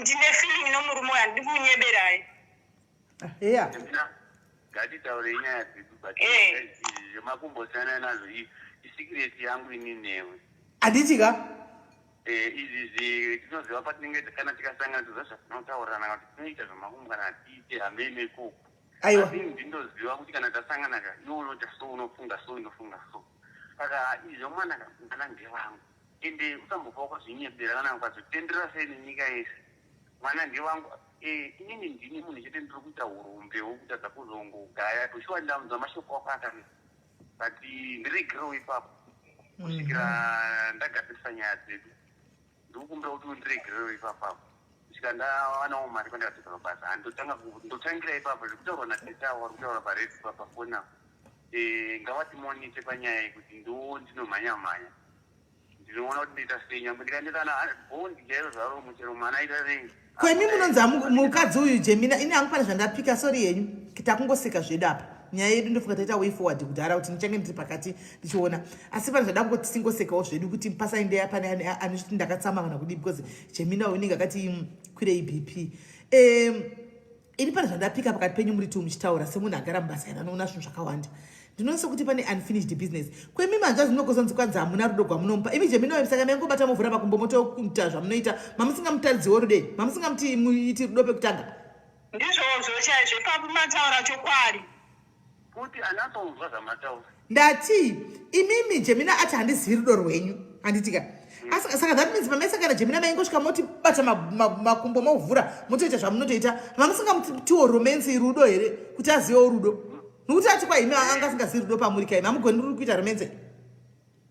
ndine feeling nomurume uyu. Handidi kumunyeberai. Yeah. Ngatitaurei nyaya dzedu, but zvemakumbosiyana nazvo isecret yangu ini newe. Handiti ka? Izvi tinoziva patinenge kana tikasangana, toziva zvatinotaurirana, kana kuti tinoita zvemakumbo kana hatiite, hamene ikoko. Aiwa. Asi ndindoziva kuti kana tasangana ka, iwe unoita so, unofunga so, unofunga so. Saka izvo mwana ka, mwana ndewangu, ende usambofa wakazvinyebera kana ukazotendera sei nenyika yese, mwana ndewangu. Inini ndini munhu chete ndiri kuita urombe wokutadza kuzongogaya toshuwa. Ndamunzwa mashoko ako akanaka, but ndiregerewo ipapo kusvikira ndagadzirisa nyaya dzedu. Ndikukumbira kuti undiregerewo ipapapo kusvika ndawanawo mari kwandakadzoka pabasa. Handotanga ndotangira ipapo zvekutaurwa nateta avo vari kutaura paredio pafoni apo. Ngavatimonite panyaya yekuti ndo ndinomhanya mhanya, ndinoona kuti ndoita sei, nyangwe ndikaendesana bhondi chairo zvaro, muchero mwana aita sei. Kwemi munonzi mukadzi uyu Jemina, ini hangu pane zvandapika. Sorry yenyu, takungoseka zvedu apa. Nyaya yedu ndofunga taita way forward kudhara, kuti ndichange ndiri pakati ndichiona, asi pane zvada kungoti tingosekawo zvedu kuti pasaendeya pane anozviti ndakatsama kana kudii, because Jemina uyu unenge akati kwirei BP. Ini pane zvandapika pakati penyu muri tu muchitaura semunhu agara mubasa iri, anoona zvinhu zvakawanda. Ndinoona sekuti pane unfinished business. Kwemi manzva zvinogozonzi kwanzi hamuna rudo gwamunomupa imi Jemina. Saka maingobata movhura makumbo, motoita zvamunoita, mamusingamutaridziwo rudo, mamusingamuti muiti rudo pekutanga? Ndizvozvo chaizvo, ipapo mataura chokwadi. Kuti anatsonzwa zvamataura. Ndati imimi Jemina ati handizivi rudo rwenyu, handitika? Asi saka that means pamaisangana Jemina, maingosvika moti bata makumbo, movhura, motoita zvamunotoita, mamusingamutiwo romance, rudo here, kuti azivewo rudo? Nokuti ati kwaimi anga asingazivi rudo pamuri kaimi, hamugoni ruri kuita romance.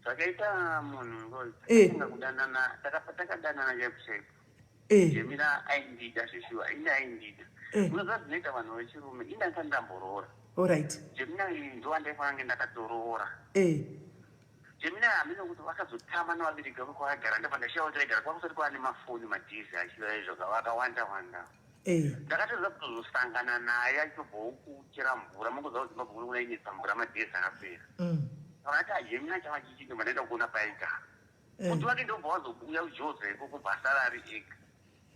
Zvakaita munhu nga kudanana, takadanana chaiko chaiko. Jemina aindida zveshuwa, ine aindida. Munoziva zvinoita vanhu vechirume, ini ndandisati ndamboroora. Jemina iyi ndo wandaifanira kunge ndakatoroora. Jemina hamene kuti vakazotama nevabereki vavo kwavagara, ndabva ndashiya kuti vaigara kwakusati kwava nemafoni madhizi achiva izvo vakawanda wanda. Ndakatadza kutozosangana naye achitobvawo kuchera mvura. Mungoziva kuti Zimbabwe kuno kunainetsa mvura, madhezi akapera. Vakati aJemina chava chichi, ndobva ndaenda kuona paaigara. Kuti wake ndobva wazobuya kuJoza ikoko, basa rari ega.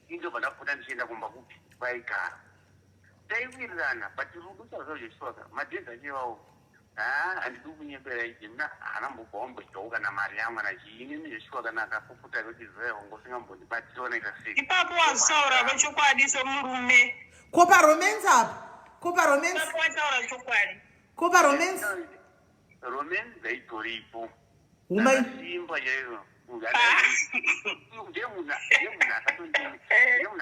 Ini ndobva ndapota ndichienda kumba kupi kwaigara. Taiwirirana, but rudo chaizvo zveshuwaka madhezi achivawo, ha, handidi kunyepera. Jemina haana mbobva wambodyawo kana mari yangu kana chii. Inini zveshuwa kana akapuputa kuti zaya wangu usingambondibatsiri, wanaita sei? Ipapo wazotaura kwechokwadi somurume. Ko paromance apa? Ko paromance? Ipapo wataura chokwadi. Ko paromance? Romance dzaitoripo. Humai. Simba chaizvo. Ndemunhu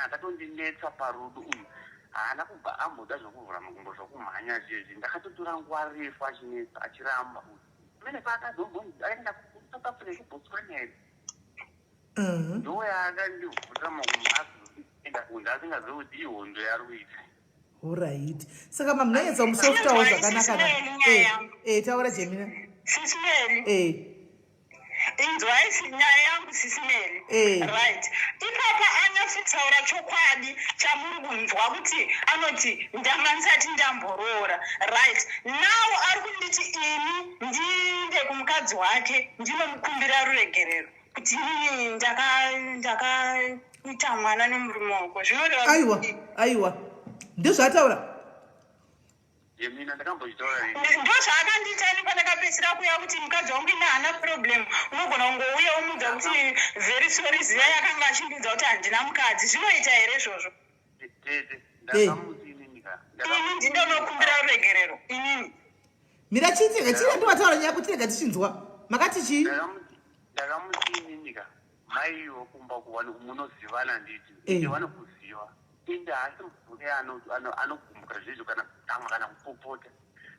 akatondinetsa parudo uyu. Haana kubva amboda zvokuvhura makumbo zvokumhanya zvezvi. Ndakatotora nguva refu achinetsa, achiramba uyu. Mene paakazombonzi aenda kuSouth Africa, kuBotswana here, ndo yaakandivhurira makumbo. Azoenda. kuenda kunze asingazivi kuti ihondo yaari kuita. Horaiti, saka mamunanyatsa kumusoftawo zvakanaka na eh, eh, taura Jemina. Sisi Meli. Eh. Inzwai nyaya yangu, Sisi Meli. Right, ipapa anyatsotaura chokwadi chamuri kunzwa kuti anoti ndanga ndisati ndamboroora. Right now ari kunditi ini ndiinde kumukadzi wake ndinomukumbira ruregerero kuti inini ndakaita mwana nemurume wako. Zvinoreva Aiwa. kuti Aiwa, ndezvaataura. Jemina, ndakambochitaura rini? Ndo zvaakandiita ini pandakapedzisira kuuya kuti mukadzi wangu ine haana problem, unogona kungouya umudza kuti very sorry. Ziva yakanga achindiudza kuti handina mukadzi. Zvinoita here izvozvo? Tete, ndakamuti inini ka Ini ndindonokumbira ruregerero inini? Mira, chiitega chii ndovataura nyaya kuti rega tichinzwa. Makati chii? Ndakamuti inini ka, maiwo kumba kuwani munozivana, nditi ende vanokuziva, ende haasi mubvune anogumbuka zvezvo kana kutsamwa kana kupopota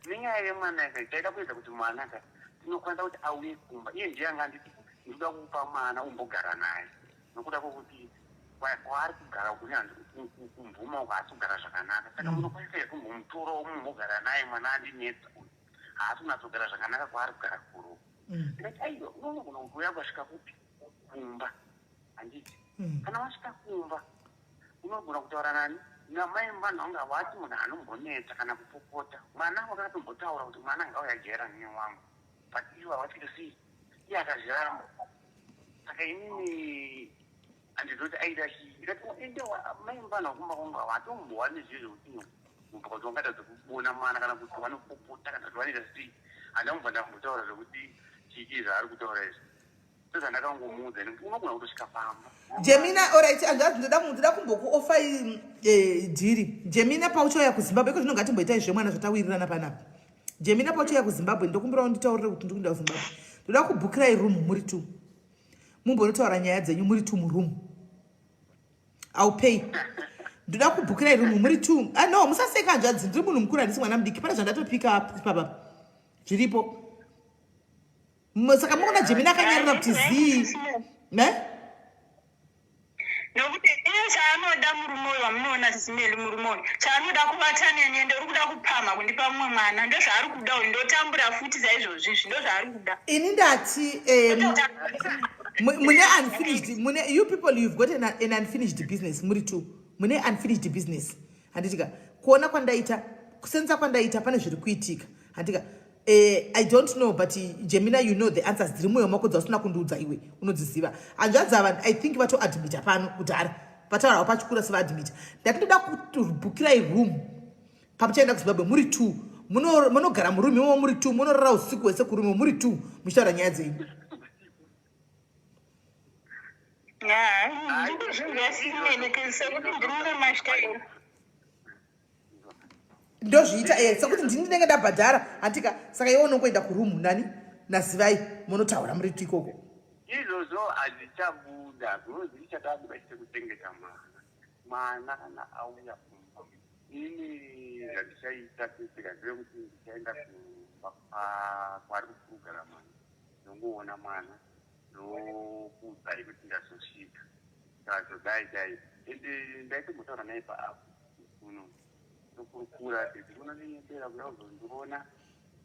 nenyaya yemwana ka. Taida kuedza kuti mwana ka tinokwanisa kuti auye kumba. Iye ndiye anga anditi ndinoda kukupa mwana umbogara naye nokuda kwokuti kwaari kugara kune kumvuma uko haasi kugara zvakanaka, saka munokwanisa here kumbomutorawo mumbogara naye? Mwana andinetsa uyu, haasi kunatsogara zvakanaka kwaari kugara kuro. Ndikati aiwa, unogona kuti uya ukasvika kupi kumba, handiti? Kana wasvika kumba unogona kutaura nani namai vanhu vanga vati munhu anombonetsa kana kupopota. Mwana wakatombotaura kuti mwana ngauya jaira nene wangu, but ivo havati sei, iye akazviramba. Saka inini handizoti aida chii. Ndikati ende mai vanhu vakumba kwangu havatombowa nezvizvo kuti mubva kuti wangatadza kubona mwana kana kuti vanopopota kana kuti vanoita sei. Handamubva ndambotaura zvekuti chii zvaari kutaura izvi, sezvandakangomuudza nekuti unogona kutosvika pamba. Jemina, alright, angazi ndoda kumbokuofai deal. Jemina, pauchauya kuZimbabwe iko zvino, ngatimboitai zvemwana zvatawirirana panapa. Jemina, pauchauya kuZimbabwe, ndokumbirawo nditaurire kuti ndikuenda kuZimbabwe, ndoda kubhukirai room muri two, mumbonotaura nyaya dzenyu muri two muroom. I'll pay. Ndoda kubhukirai room muri two. Ah, no, musaseka hanzvadzi, ndiri munhu mukuru, handisi mwana mudiki. Pane zvandatopika ipapa zviripo. Saka muona Jemina akanyarira kuti zii ne. Nokuti iye chaanoda murume uyu wamunoona, Sisi Meli, murume uyu chaanoda kuvata neni, ende uri kuda kupamha kundipa mumwe mwana. Ndo zvaari kuda uyu. Ndotambura futi saizvozvi izvi, ndo zvaari kuda. Ini ndati mune unfinished, mune, you people, you've got an unfinished business muri two. Mune unfinished business, handitika? Kuona kwandaita, kusenza kwandaita, pane zviri kuitika, handitika? I don't know, but Jemina, you know the answers dziri mwoyo mako dzausina kundiudza, iwe unodziziva. Hanzvadzi ava, I think vatoadmita pano kudhara, vataurawo pachikura sevaadmita. Ndati ndoda kubhukirai room pamuchaenda kuZimbabwe muri two. Munogara muroom imomo muri two, munorara usiku hwese kuroom muri two muchitaura nyaya dzenyu. Ndikuzvinzwa, Sisi Meli, sekuti ndinine mashitaira. Ndozviita sekuti ndini ndinenge ndabhadhara, handika? Saka iwe unongoenda kuroom nani nazivai, munotaura muri two ikoko. Izvozvo hazvichabuda because ichadabuda chete kuchengeta mwana. Mwana kana auya kumba, ini zvandichaita teseka ndeyekuti ndichaenda kumba kwaari kugara mwana, ndongoona mwana, ndokuudzai kuti ndazosvika, ndazodai dai. Ende ndaitombotaura naye paapp uno, tokurukura tete, unondinyepera kuda kuzondiona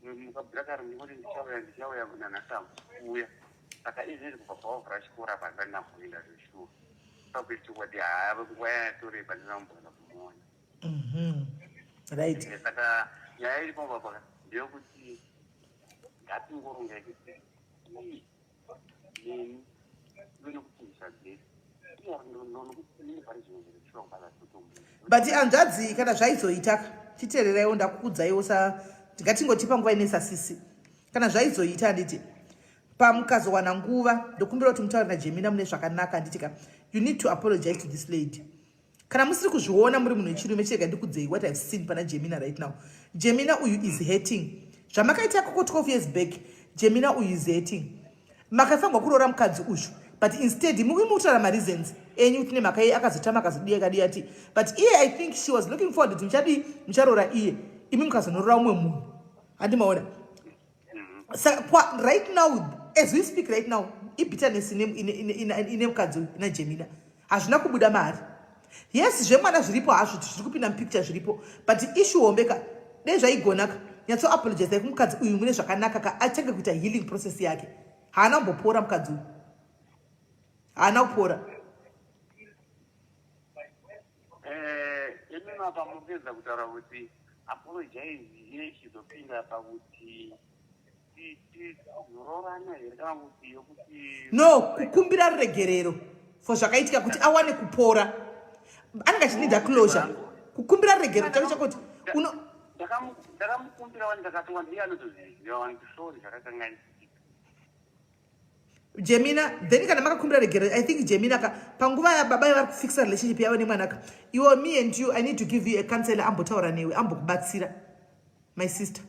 mukabvira kare ndingoti ndichauya, ndichauya, nanhasi kuuya. Saka izvezvi kubva pawavhura chikoro apa handisati ndamboenda zveshuwa pakuti chokwadi. Haa, nguva yatoreba ndinamboenda kumuona. Right. Saka nyaya iripo baba ndeyekuti ngatingorongai kuti ii neni ive nekuchinjisa dzese nokuti inini pane zvimwe zviro zvishuwa kubasa totombo. But hanzvadzi, kana zvaizoita, chiteereraiwo, ndakukudzaiwo sa ngatingotipa nguva ine sasisi. Kana zvaizoita, handiti, pamukazowana nguva, ndokumbira kuti mutaure naJemina mune zvakanaka, handitika? You need to apologize to this lady. Kana musiri kuzviona muri munhu wechirume, chirega ndikudzei what I've seen pana Jemina right now. Jemina uyu is hating zvamakaita koko 12 years back. Jemina uyu is hating. Makafanirwa kuroora mukadzi uyu, but instead mukutaura mareasons enyu kuti nemhaka iye akazotama, akazodiya akadiya ti, but iye, I think she was looking forward kuti muchadii, mucharoora iye, imi mukazonorora umwe munhu, handimaona? Saka right now, as we speak right now, ibitterness ine mukadzi uyu ina Jemina hazvina kubuda mari. Yes, zvemwana zviripo hazvo zviri kupinda mupicture zviripo, but issue hombe ka dei zvaigona ka nyatso apologize kumukadzi uyu mune zvakanaka ka achange kuita healing process yake. Haana kumbopora mukadzi uyu. Haana kupora. Eh, imi mapa mupedza kutaura kuti apologize ichizopinda pakuti tiroorana here kana kuti yokuti no kukumbira ruregerero for zvakaitika kuti awane kupora anenge achinida closure kukumbira ruregerero chako chakoti uno ndakamukumbira wani ndakati wani iye anotozviziva wani sorry zvakakanganisika Jemina then kana makakumbira regero I think Jemina ka panguva yababa vari kufixa relationship yavo nemwana ka iwo me and you I need to give you a counselor ambotaura newe ambokubatsira my sister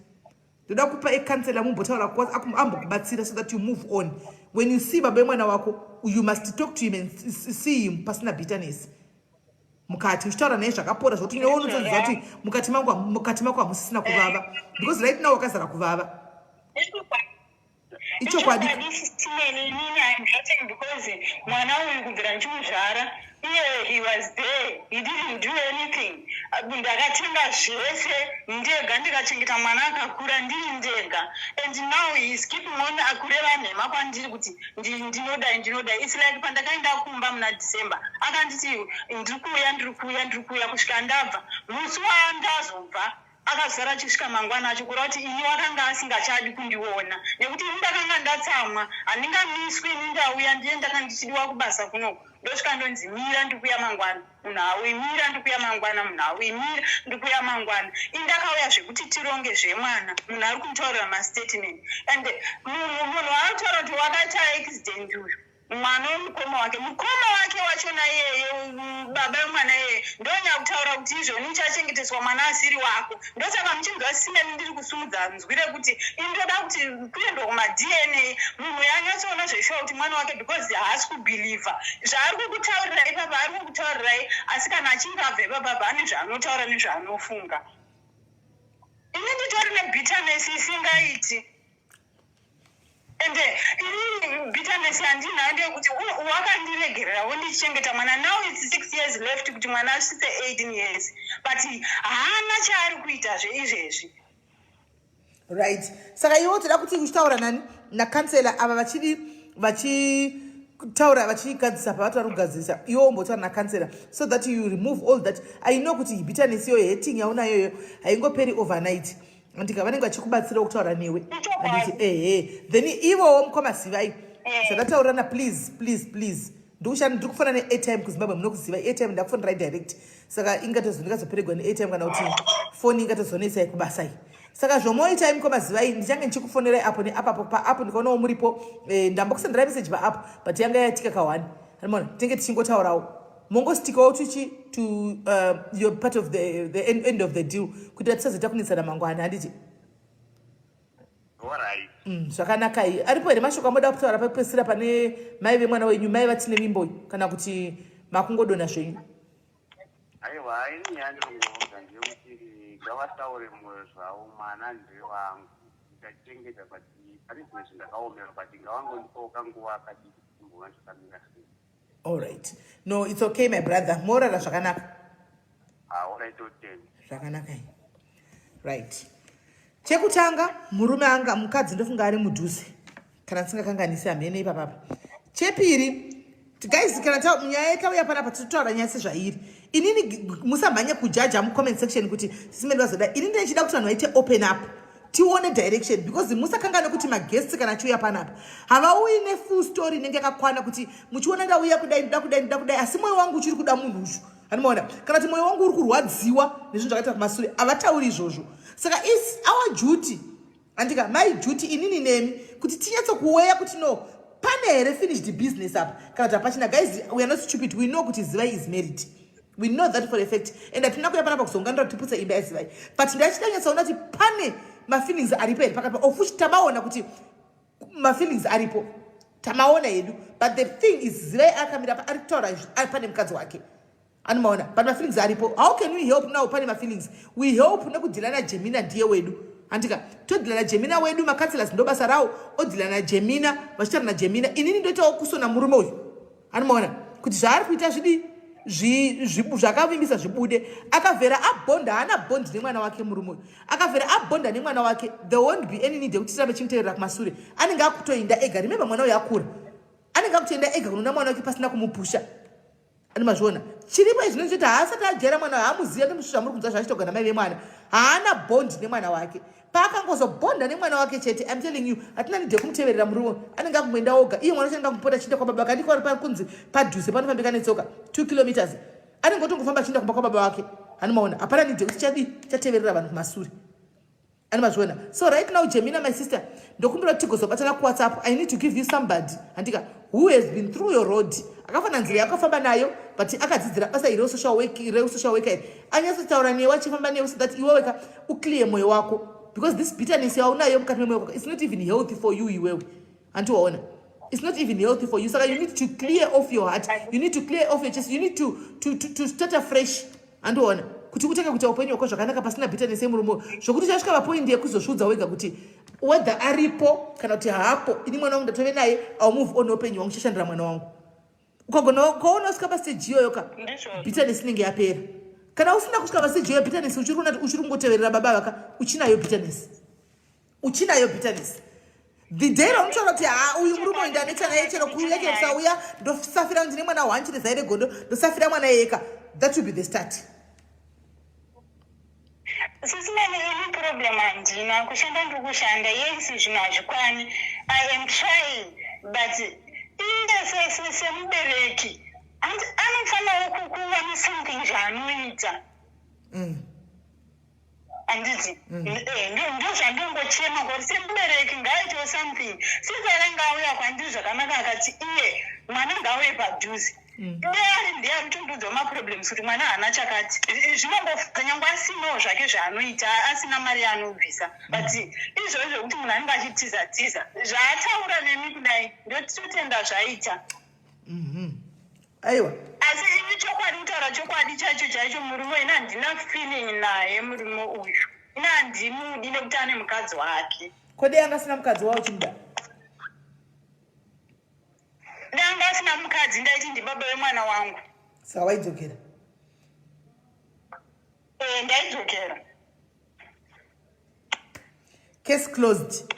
ndoda kupa a counselor mumbotaura ambokubatsira so that you move on when you see baba yemwana wako you must talk to him and see him pasina bitterness mukati uchitaura naye zvakapora zvokuti newe unotoziva kuti mukati mangu mukati mako hamusisina kuvava because right now wakazara kuvava ichokwadi chisimeni inini im hating because mwana uyu kubvira ndichimuzvara iye he was there he didn't do anything ndakatenga zvese ndega ndikachengeta mwana akakura ndiri ndega and now he is keeping on akureva nhema kwandiri kuti ndinodai ndinodai its like pandakaenda kumba muna december akanditi ndiri kuuya ndiri kuuya ndiri kuuya kusvika ndabva musi wandazobva Akazara achisvika mangwana acho kureva kuti ini wakanga asingachadi kundiona nekuti ini ndakanga ndatsamwa handingamiswi ini ndauya ndiye ndakanga ndichidiwa kubasa kunoku ndosvika ndonzi mira ndikuya mangwana munhu hauyi mira ndikuya mangwana munhu hauyi mira ndikuya mangwana ini ndakauya zvekuti tironge zvemwana munhu ari kumutaurira mastatement and munhu munhu waakutaura kuti wakaita accident uyu mwana wemukoma wake mukoma wake wachona iyeye baba vemwana iyeye ndonyakutaura kuti izvoni uchachengeteswa mwana asiri wako ndosaka muchinzwa simeni ndiri kusumudza nzwi rekuti ini ndoda kuti kuendwa kumadna munhu yanyatsoona zveshuwa kuti mwana wake because haasi kubhilivha zvaari kukutaurirai ipapa ari kukutaurirai asi kana achinge abva ipapapa ane zvaanotaura nezvaanofunga ini nditori nebitterness isingaiti ende inini bitterness yandinayo ndeyekuti wakandiregerera wondichengeta mwana now its six years left kuti mwana asvitse 18 years but haana chaari kuita zveizvezvi right saka iwe toda kuti uchitaura nani nakansela ava vachidi vachitaura vachigadzirisa pavati vari kugadzirisa iwe wombotaura nakansela so that you remove all that i know kuti bitterness iyoyo hating yaunayoyo haingoperi overnight andika vanenge vachikubatsira kutaura newe anditi ehe then ivowo mukoma zivai eh. zvakataurirana please please please ndikushanda ndiri kufona neairtime kuzimbabwe munokuziva airtime ndakufonerai direct saka ingatozo ndingazoperegwa neairtime kana kuti foni ingatozonetsai kubasa iyi saka zvomoitai mukoma zivai ndichange ndichikufonerai apo neapapo paapo ndikaonawo muripo eh, ndambokusenderai message paapo but yanga yatika kawani Ramona, tinge tichingotaurawo mongostikawo tuchi to uh, your part of the, the end, end of the deal kuitira tisazoita kunetsana mangwana handiti mm, zvakanakai aripo here mashoko amoda kutaura pekupedzisira pane mai vemwana wenyu mai vatine vimbo kana kuti makungodonha zvenyu aiwa ini yandinongoudza ndeyekuti ngavataure mwoyo zvavo mwana ndewangu ndachengeta but pane zvimwe zvindakaomerwa but ngavangondipawo kanguva kadiki kumboona zvakamira sei allright no it's okay my brother morara zvakanaka ah, otenda zvakanaka right chekutanga murume anga mukadzi ndofunga ari mudhuze kana tisingakanganisi hamene ipapapa chepiri guys kana nyaya yatauya panapa tinotaura nyaya sezvairi inini musamhanye kujaja mucomment section kuti sisimeni vazoda ini ndinechida kuti vanhu vaite open up tione direction because musakangane kuti maguests kana achiuya panapa havauyi nefull story inenge yakakwana kuti muchiona ndauya kudai ndoda kudai ndoda kudai asi mwoyo wangu uchiri kuda munhu uyu anomaona kana kuti mwoyo wangu uri kurwadziwa nezvinhu zvakaita kumasure havatauri izvozvo saka is our duty andika my duty inini nemi kuti tinyatsokuweya kuti no pane here finished business apa kana kuti hapachina guys we are not stupid we know kuti zivai is married we know that for a fact and hatina kuya panapa kuzounganira kuti tiputse imba yazivai but ndachida kunyatsoona kuti pane mafeelings aripo here pakati of which tamaona kuti mafeelings aripo tamaona hedu but the thing is zivai akamira ari kutaura pane mukadzi wake anomaona but mafeelings aripo how can we help now pane mafeelings we help nekudhila najemina ndiye wedu handika todhila najemina wedu macounselors ndo basa rawo odhila najemina vachitaura najemina inini ndoitawo kusona murume uyu anomaona kuti zvaari kuita zvidii Zvakavimbisa zvibude. Akavhera abhonda, haana bond nemwana wake murume uyu. Akavhera abhonda nemwana wake, there won't be any need yekuti tirambe chimuteverera kumasure. Anenge akutoinda ega. Remember, mwana uyu akura, anenge akutoenda ega kunoona mwana wake pasina kumupusha. Ani mazviona chiripo izvi zvinoita kuti haasati ajaira mwana, haamuziva nemushu zvamuri kunzwa zvaachitogara namai vemwana. Haana bond nemwana wake. Paakangozobhonda nemwana wake chete, I'm telling you, hatina need yekumuteverera murume. Anenge akungoenda oga. Iye mwana wacho anenge akupota achienda kwababa kandi kwari kunzi padhuze panofambika netsoka 2 kilometers. Anenge otongofamba achienda kumba kwababa wake. Hanimaona hapana need yekuti chadii chateverera vanhu kumasure. Ani mazviona? So right now, Jemina, my sister, ndokumbira kuti tigozobatana kuWhatsApp. I need to give you somebody, handika, who has been through your road, akafana nzira yakafamba nayo, but akadzidzira basa iri social work, resocial worker iri, anyatsotaura newe, achifamba newe, so that iwe weka uclear mwoyo wako, because this bitterness yaunayo mukati memwoyo wako, it's not even healthy for you iwewe. Handiwaona? It's not even healthy for you. Saka you need to clear off your heart, you need to clear off your chest, you need to start afresh. Handiona kuti utange kuita upenyu hwako zvakanaka pasina bitterness yemurume, zvokuti uchasvika papoindi yekuzozviudza wega kuti whether aripo kana kuti haapo, ini mwana wangu ndatove naye, I'll move on neupenyu hwangu, chashandira mwana wangu. Ukagona ukaona usvika pastage iyoyo ka, bitterness inenge yapera. Kana usina kusvika pastage iyoyo, bitterness uchiri kuona kuti uchiri kungoteverera baba vaka, uchinayo bitterness, uchinayo bitterness. The day raunotaura kuti, ha, uyu murume uyu ndanetsa naye, chero kuuya chero kusauya, ndosafira, ndine mwana wanchine zai regondo, ndosafira mwana yeka, that will be the start. Sisi Mene, ini problem handina. Kushanda ndiri kushanda, yes, zvinhu hazvikwani. I am trying, but iye semubereki anofanirawo kuva nesomething zvaanoita. Handiti? Ndo zvandongochema kuti semubereki ngaaitewo something. Since akanga auya kwandiri zvakanaka, akati iye mwana ngaauye padhuze. Dai ndiye ari kutondiudzawo maproblems kuti mwana haana chakati, zvinongofadza nyange asinawo zvake zvaanoita, asina mari yaanobvisa, but izvozvo zvekuti munhu anenge achitiza tiza, zvaataura nemi kudai, ndototenda zvaita. Aiwa. Asi ini chokwadi, kutaura chokwadi chaicho chaicho, murume ini handina feeling naye murume uyu. Ini handimudi nekuti ane mukadzi wake. Kodei anga asina mukadzi wawo chimuda? Ndanga asina mukadzi, ndaiti ndibaba vemwana wangu. Saka waidzokera? E, ndaidzokera. Case closed,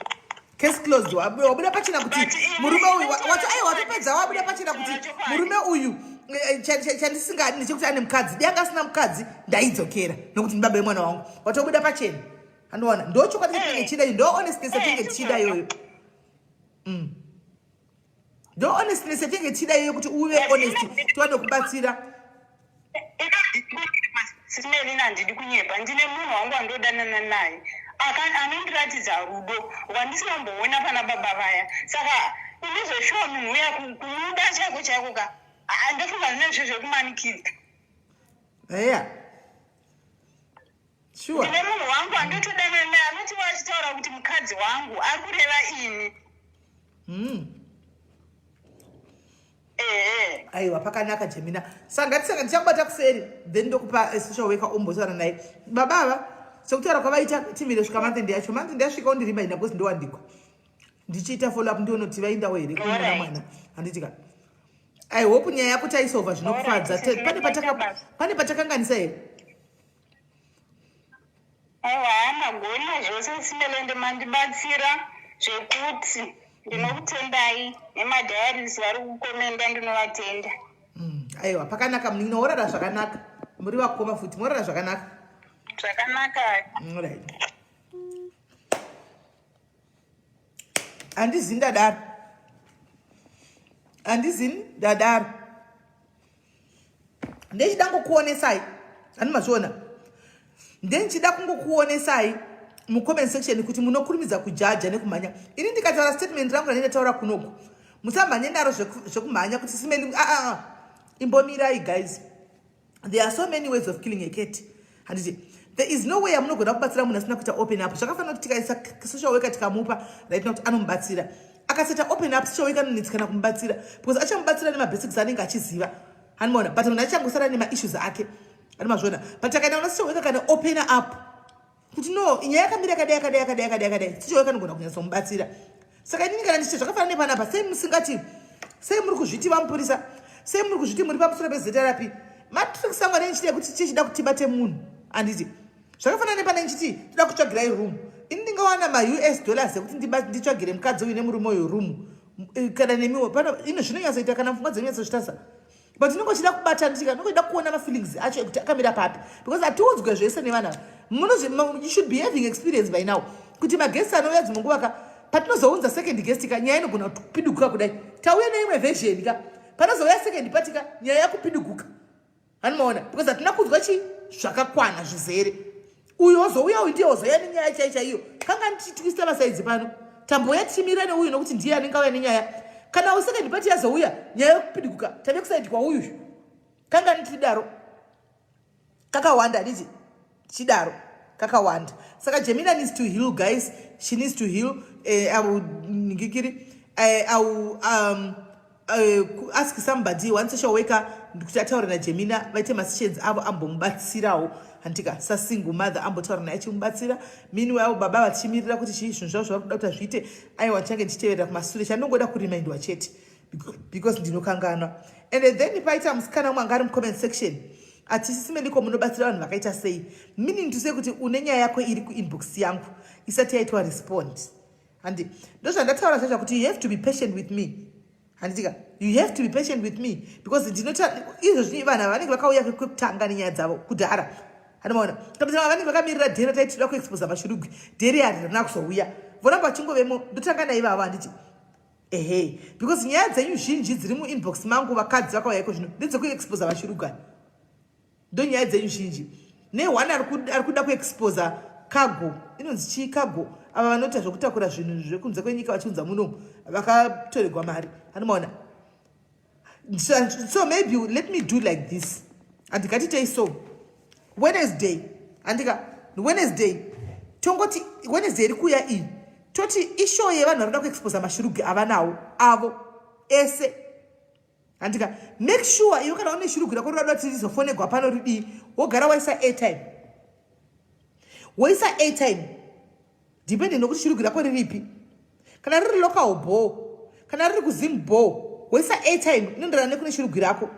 case closed. Wabuda pachena kuti murume uyu wacho, aiwa, watopedza. Wabuda pachena kuti murume uyu, chandisingadi ndechekuti ane mukadzi. Dai anga asina mukadzi, ndaidzokera nokuti ndibaba vemwana wangu. Watobuda pachena. Andowana ndo chokwadi chatinenge tichida, ndo honestness yatinenge tichida iyoyo. Ndo honestness yatinenge tichida iyoyo, kuti uve honest tiwane kubatsira. Simelina, handidi kunyepa, ndine munhu wangu wandodanana naye, anondiratidza rudo rwandisina kumboona pana baba vaya. Saka inizoshuwa munhu uya kumuda chaiko chaiko ka, ndofunga zvine zvo zvekumanikidza. Eya, sure. Ndine munhu wangu wandotodanana naye, anoti achitaura kuti mukadzi wangu, ari kureva ini. Ehe. Aiwa, pakanaka, Jemina. Saka ngatisanga ndichakubata kuseri, then ndokupa social worker ombotaura naye baba ava. Sekutaura kwavaita, timire svika month end yacho. Month end yasvika, undireminder, because ndowandikwa ndichiita follow up, ndione kuti vaendawo here kunoona mwana. Handiti ka? I hope nyaya yako taisova zvinokufadza. Pane patakanganisa here? Aiwa, hamagona zvose, Simelende, mandibatsira zvekuti ndinokutendai. Nemadiaries vari kukomenda, ndinovatenda. Aiwa, pakanaka, munin'ina. Worara zvakanaka. Muri vakoma futi, morara zvakanaka. Zvakanaka. Alright. Handizini ndadaro, handizini ndadaro. Ndechida ngokuonesai, hani mazviona? Ndendichida kungokuonesai mucomment section kuti munokurumidza kujaja nekumhanya. Ini ndikataura statement rangu randinotaura kunoku, musamhanye naro zvekumhanya kuti simeli. Ah, ah, ah. Imbomirai guys. There are so many ways of killing a cat, handiti? There is no way yamunogona kubatsira munhu asina kuita open up. Zvakafanira kuti tikaisa social worker, tikamupa right now kuti anomubatsira, akaseta open up, social worker anonetsekana kumubatsira because achamubatsira nemabasics anenge achiziva, handimaona? But munhu achangosara nemaissues ake, handimazviona? But akaenda kuna social worker, kana open up kuti no, nyaya yakamira yakadai, yakadai, yakadai, yakadai, yakadai, social worker anogona kunyatsomubatsira. Saka inini kana ndichite zvakafanana nepanapa, sei musingati, sei muri kuzviti vamupurisa, sei muri kuzviti muri pamusoro peZRP? Matricks angu anenge ndichida kuti chichida kuti tibate munhu handiti zvakafanana nepane ndichiti toda kutsvagirai room ini ndingawana maus dollars ekuti nditsvagire mukadzi uyu nemurume uyu room eh, kana nemiwo pano ino zvinonyatsoita kana pfungwa dzenyatsochitasa but unenge uchida kubata ndichika unenge uchida kuona mafeelings acho ekuti akamira papi because hatiudzwe zvese nevana you should be having experience by now kuti maguests anouya dzimwe nguva ka patinozounza second guest ka nyaya inogona kupidiguka kudai tauya neimwe version ka panozouya second party ka nyaya yakupidiguka hanimaona because hatina kunzwa chi zvakakwana zvizere uyu ozouya uyu ndiye ozouya nenyaya chai chaiyo kanga ndichitwista masaidzi pano tambouya tichimira neuyu nokuti ndiye anenge auya nenyaya kana usecond party yazouya nyaya yokupidiguka tave kusaidi kwauyu kanga ndichidaro kakawanda handiti tichidaro kakawanda saka jemina needs to heal guys she needs to heal eh, au ngikiri eh, au um, uh, ask somebody one social worker kuti ataure najemina vaite masessions avo ambomubatsirawo handika sasingle mother ambotaura naye achimubatsira meanwhile baba vachimirira kuti chii zvinhu zvavo zvavari kuda kuti azviite aiwa ndichange ndichiteverera kumasure chandinongoda kurimindwa chete because ndinokanganwa and then paita musikana umwe anga ari mucomment section ati sisi meliko munobatsira vanhu vakaita sei meaning to say kuti une nyaya yako iri kuinbox yangu isati yaitwa respond handi ndozvandataura zvacho kuti you have to be patient with me handitika you have to be patient with me because ndinota izvozvi vanhu ava vanenge vakauya kwekutanga nenyaya dzavo kudhara handimaona kana vanenge vakamirira dheri taiti toda kuexposa mashurugwi dheri harina kuzouya voramba vachingovemo ndotanga naivavo handiti ehe because nyaya dzenyu zhinji dziri muinbox mangu vakadzi vakauya iko zvino ndedzekuexposa vashurugani ndo nyaya dzenyu zhinji neone ari kuda kuexposa cargo inonzi chii cargo ava vanoita zvekutakura zvinhu zvekunze kwenyika vachiunza munomu vakatoregwa mari anomaona so maybe let me do like this handikatitei so wednesday handika wednesday tongoti wednesday iri kuuya iyi toti ishow yevanhu vari kuda kuexposa mashurugi avanawo avo ese handika make sure iwe kana une shurugi rako rinoda kuti rizofonegwa pano ridii wogara waisa airtime woisa airtime depending nokuti shurugi rako riripi kana riri local ball kana riri kuzim ball woisa airtime inoenderana nekune shurugwi rako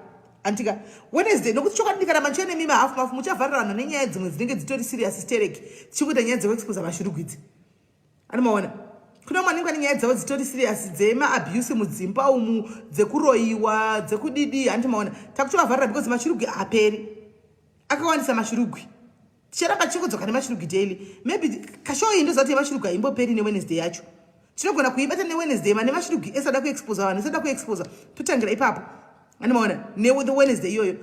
antika wednesday nokuti chokwadi kana manchive nemima hafu mafu muchavharirana nenyaya dzimwe dzinenge dzitori serious stereki tichikuita nyaya dzekuexposa mashurugwi idzi anomaona kune vamwe vanenge vane nyaya dzavo dzitori serious dzemaabuse mudzimba umu dzekuroyiwa dzekudidi handimaona takutovavharira because mashurugwi haaperi akawandisa mashurugwi ticharamba tichingodzoka nemashurugwi daily maybe kashow iyi ndozati yemashurugwi haimboperi newednesday yacho tinogona kuibata newednesday vane mashurugwi ese ada kuexposa vanhu ese ada kuexposa totangira ipapo andimaona nethe wednesday iyoyo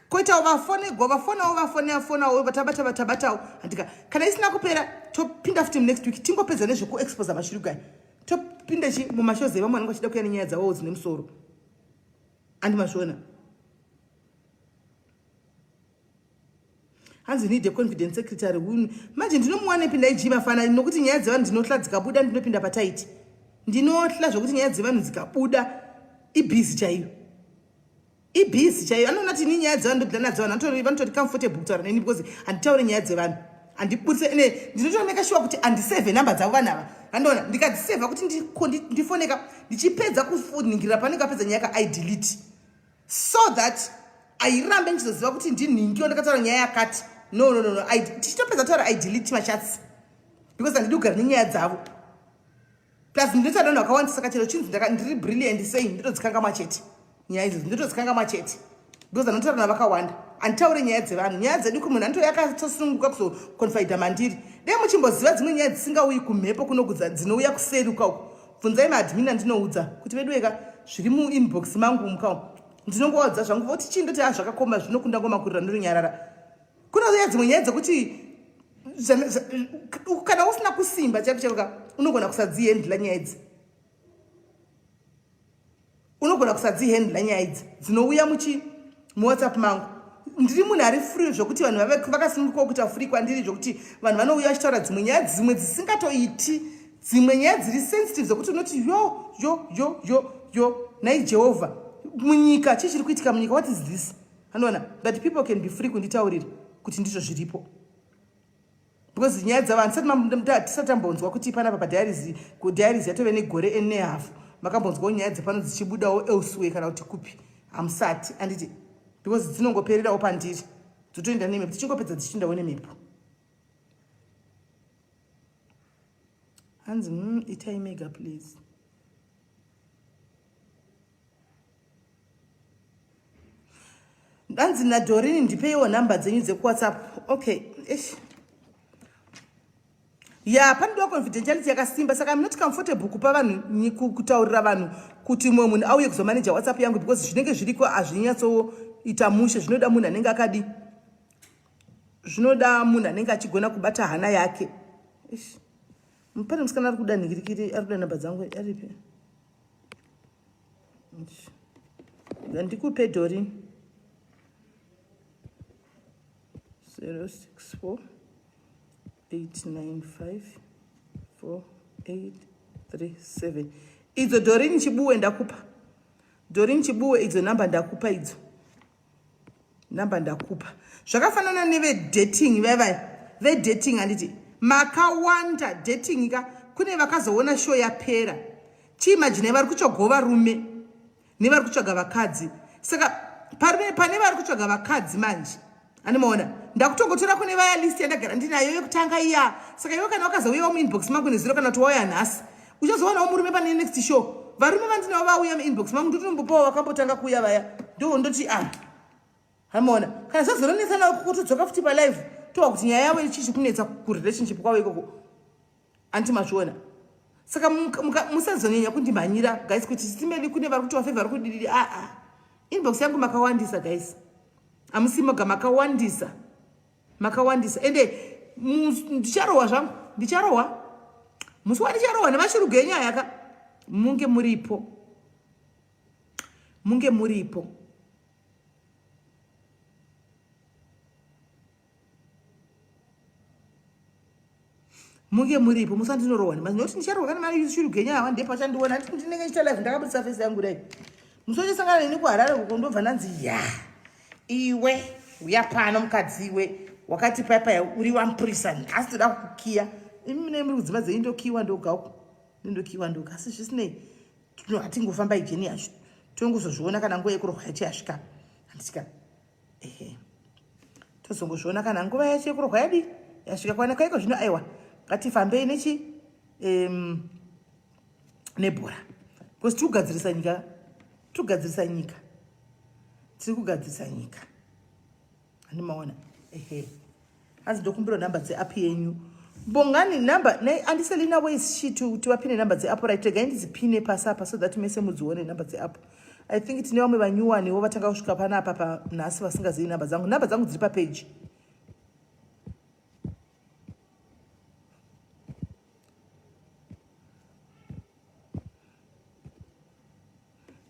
koitawo vafonegwa vafonawo vafonafonawo vatabata vatabatawo handika kana isina kupera topinda futi munext week tingopedza nezvekuexposa mashurugwi aya topinda chi mumashows evamwe vanenge vachida kuya nenyaya dzavowo dzine musoro andimazviona hanzi need a confident secretary who manje ndinomuwanepi ndaijii mafana nokuti nyaya dzevanhu ndinohla dzikabuda ndinopinda pataiti ndinohla zvekuti nyaya dzevanhu dzikabuda ibhizi chaiyo ibhizi chaiyo anoona kuti ini nyaya dzevanhu ndodila nadzo vanhu vanotori comfortable kutaura neni because handitaure nyaya dzevanhu handibudise ene ndinotooneka shuwa kuti handisevhe number dzavo vanhu ava andiona ndikadzisevha kuti ndifoneka ndichipedza kuningirira panenge apedza nyaya ka i delete so that airambe ndichizoziva kuti ndinhingi wandakataura nyaya yakati no no no no tichitopedza kutaura i delete machats because handidi kugara nenyaya dzavo plus ndinoita vanhu vakawandisa saka chero chinzi ndiri brilliant sei ndinotodzikangamwa chete nyaya idzodzo ndinotodzikangamwa chete because anotaura navakawanda handitaure nyaya dzevanhu nyaya dzedu kumunhu anotouya akatosununguka kuzoconfida mandiri dai muchimboziva dzimwe nyaya dzisingauyi kumhepo kunokudza dzinouya kuseri uka uku bvunzai maadmin andinoudza kuti veduweka zviri muinbox mangu muka ndinongovaudza zvangu voti chii ndoti a ah, zvakakoma zvinokunda ngomakurira ndinonyarara kunouya dzimwe nyaya dzekuti kana usina kusimba chaiko chaiko ka unogona kusadzihendla nyaya idzi unogona kusadzihendla nyaya idzi dzinouya muchi muwhatsapp mangu ndiri munhu ari free zvekuti vanhu vakasunungukawo kuita free kwandiri zvekuti vanhu vanouya vachitaura dzimwe nyaya dzimwe dzisingatoiti dzimwe nyaya dziri sensitive dzekuti unoti yo yo yo yo yo nhai jehovha munyika chii chiri kuitika munyika what is this anoona but people can be free kunditaurira kuti ndizvo zviripo because nyaya dzavo handisati tambonzwa kuti panapa padiaries kudiaries yatove negore nehafu makambonzwawo nyaya dzepano dzichibudawo elsewhere kana kuti kupi hamusati anditi Because dzinongopererawo pandiri. Dzotoenda nemhepo. Dzichingopedza dzichiendawo nemhepo. Hanzi itai mega please. Ndanzi naDorini ndipeiwo nhamba dzenyu dzekuWhatsApp. Okay. Eish. Ya, panodiwa confidentiality yakasimba saka I'm not comfortable kupa vanhu kutaurira vanhu kuti mumwe munhu auye kuzomaneja WhatsApp yangu because zvinenge zviriko hazvinyatsoita mushe zvinoda munhu anenge akadi zvinoda munhu anenge achigona kubata hana yake. Eish. Pane musikana ari kuda nhingirikiri ari kuda nhamba dzangu aripi? Ndikupe Dorini. 064 895 4837 idzo Dorini Chibuwe ndakupa. Dorini Chibuwe idzo namba ndakupa idzo. Namba ndakupa. Zvakafanana neve dating vaya ve dating handiti makawanda dating ka kune vakazoona show yapera. Chiimagine vari kutsvaga varume nevari kutsvaga vakadzi. Saka pane vari kutsvaga vakadzi manje. Animaona ndakutongotora kune vaya list yandagara ndinayo yekutanga iya. Saka iwe kana wakazouyawo muinbox mangu nezuro kana kuti wauya nhasi uchazowanawo murume pane next show. Varume vandinawo vauya muinbox mangu ndotombopawo vakambotanga kuuya vaya ndo ndoti ah hamaona kana zvazononetsana kutodzoka futi palive towa kuti nyaya yavo ichichi kunetsa kurelationship kwavo ikoko anti mazviona. Saka musazonyanya kundimhanyira guys kuti simeli kune vari kuti wafevha vari kudididi aa ah, ah. Inbox yangu makawandisa guys. Amusi moga makawandisa. Makawandisa. Ende ndicharohwa zvangu. Ndicharohwa. Musi wandicharohwa nemachirugu enyu aya ka. Munge muripo. Munge muripo. Munge muripo musandinorohwa nemazi nokuti ndicharohwa kana mashurugu enyu awa ndipo pachandiona nditi ndinenge ndichita live ndakabudisa face yangu dai musi wachisangana neni kuHarare uko ndobva ndanzi ya iwe uya pano mukadzi iwe wakati paipai uri wamupurisa nhasi toda kukukiya imi mune muri kudzimba dzenyu ndokiwa ndoga uko ndokiwa ndoga asi zvisinei hatingofamba ijeni yacho tongozozviona kana nguva yekurohwa yacho yasvika handitika ehe tozongozviona kana nguva yacho yekurohwa yadi yasvika kwana kwaiko zvino aiwa ngatifambei nechi nebhora because tiri kugadzirisa nyika tiri kugadzirisa nyika tiri kugadzirisa nyika handimaona ehe hanzi ndokumbira nhamba dzeapp yenyu bongani nhamba andiselina ways she to kuti vapine nhamba dzeapp right regai ndidzipine pasi apa so that mese mudzione nhamba dzeapp I think tine vamwe vanyuwaniwo vatanga kusvika panapa panhasi vasingazivi nhamba dzangu nhamba dzangu dziri papeji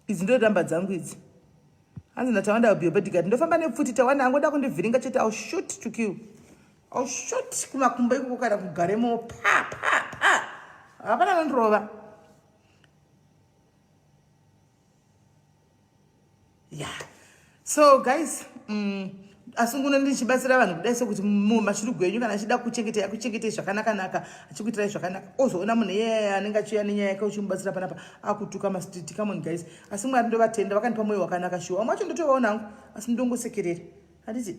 idzi ndo nhamba dzangu idzi hanzi natawanda bodyguard ndofamba nepfuti tawanda angoda kundivhiringa chete I'll shoot to kill I'll shoot kumakumbo ikoko kana kugaremo pa pa pa hapana anondirova yeah so guys asi nguno ndichibatsira vanhu kudai sekuti mashurugu enyu kana achida kuchengetei akuchengetei zvakanaka-naka achikuitirai zvakanaka ozoona munhu iyeye anenge achiuya nenyaya yake uchimubatsira panapa akutuka mastreet come on guys asi Mwari ndovatenda vakandipa mwoyo wakanaka shuwa vamwe vacho ndotovaona hangu asi ndongosekerera handiti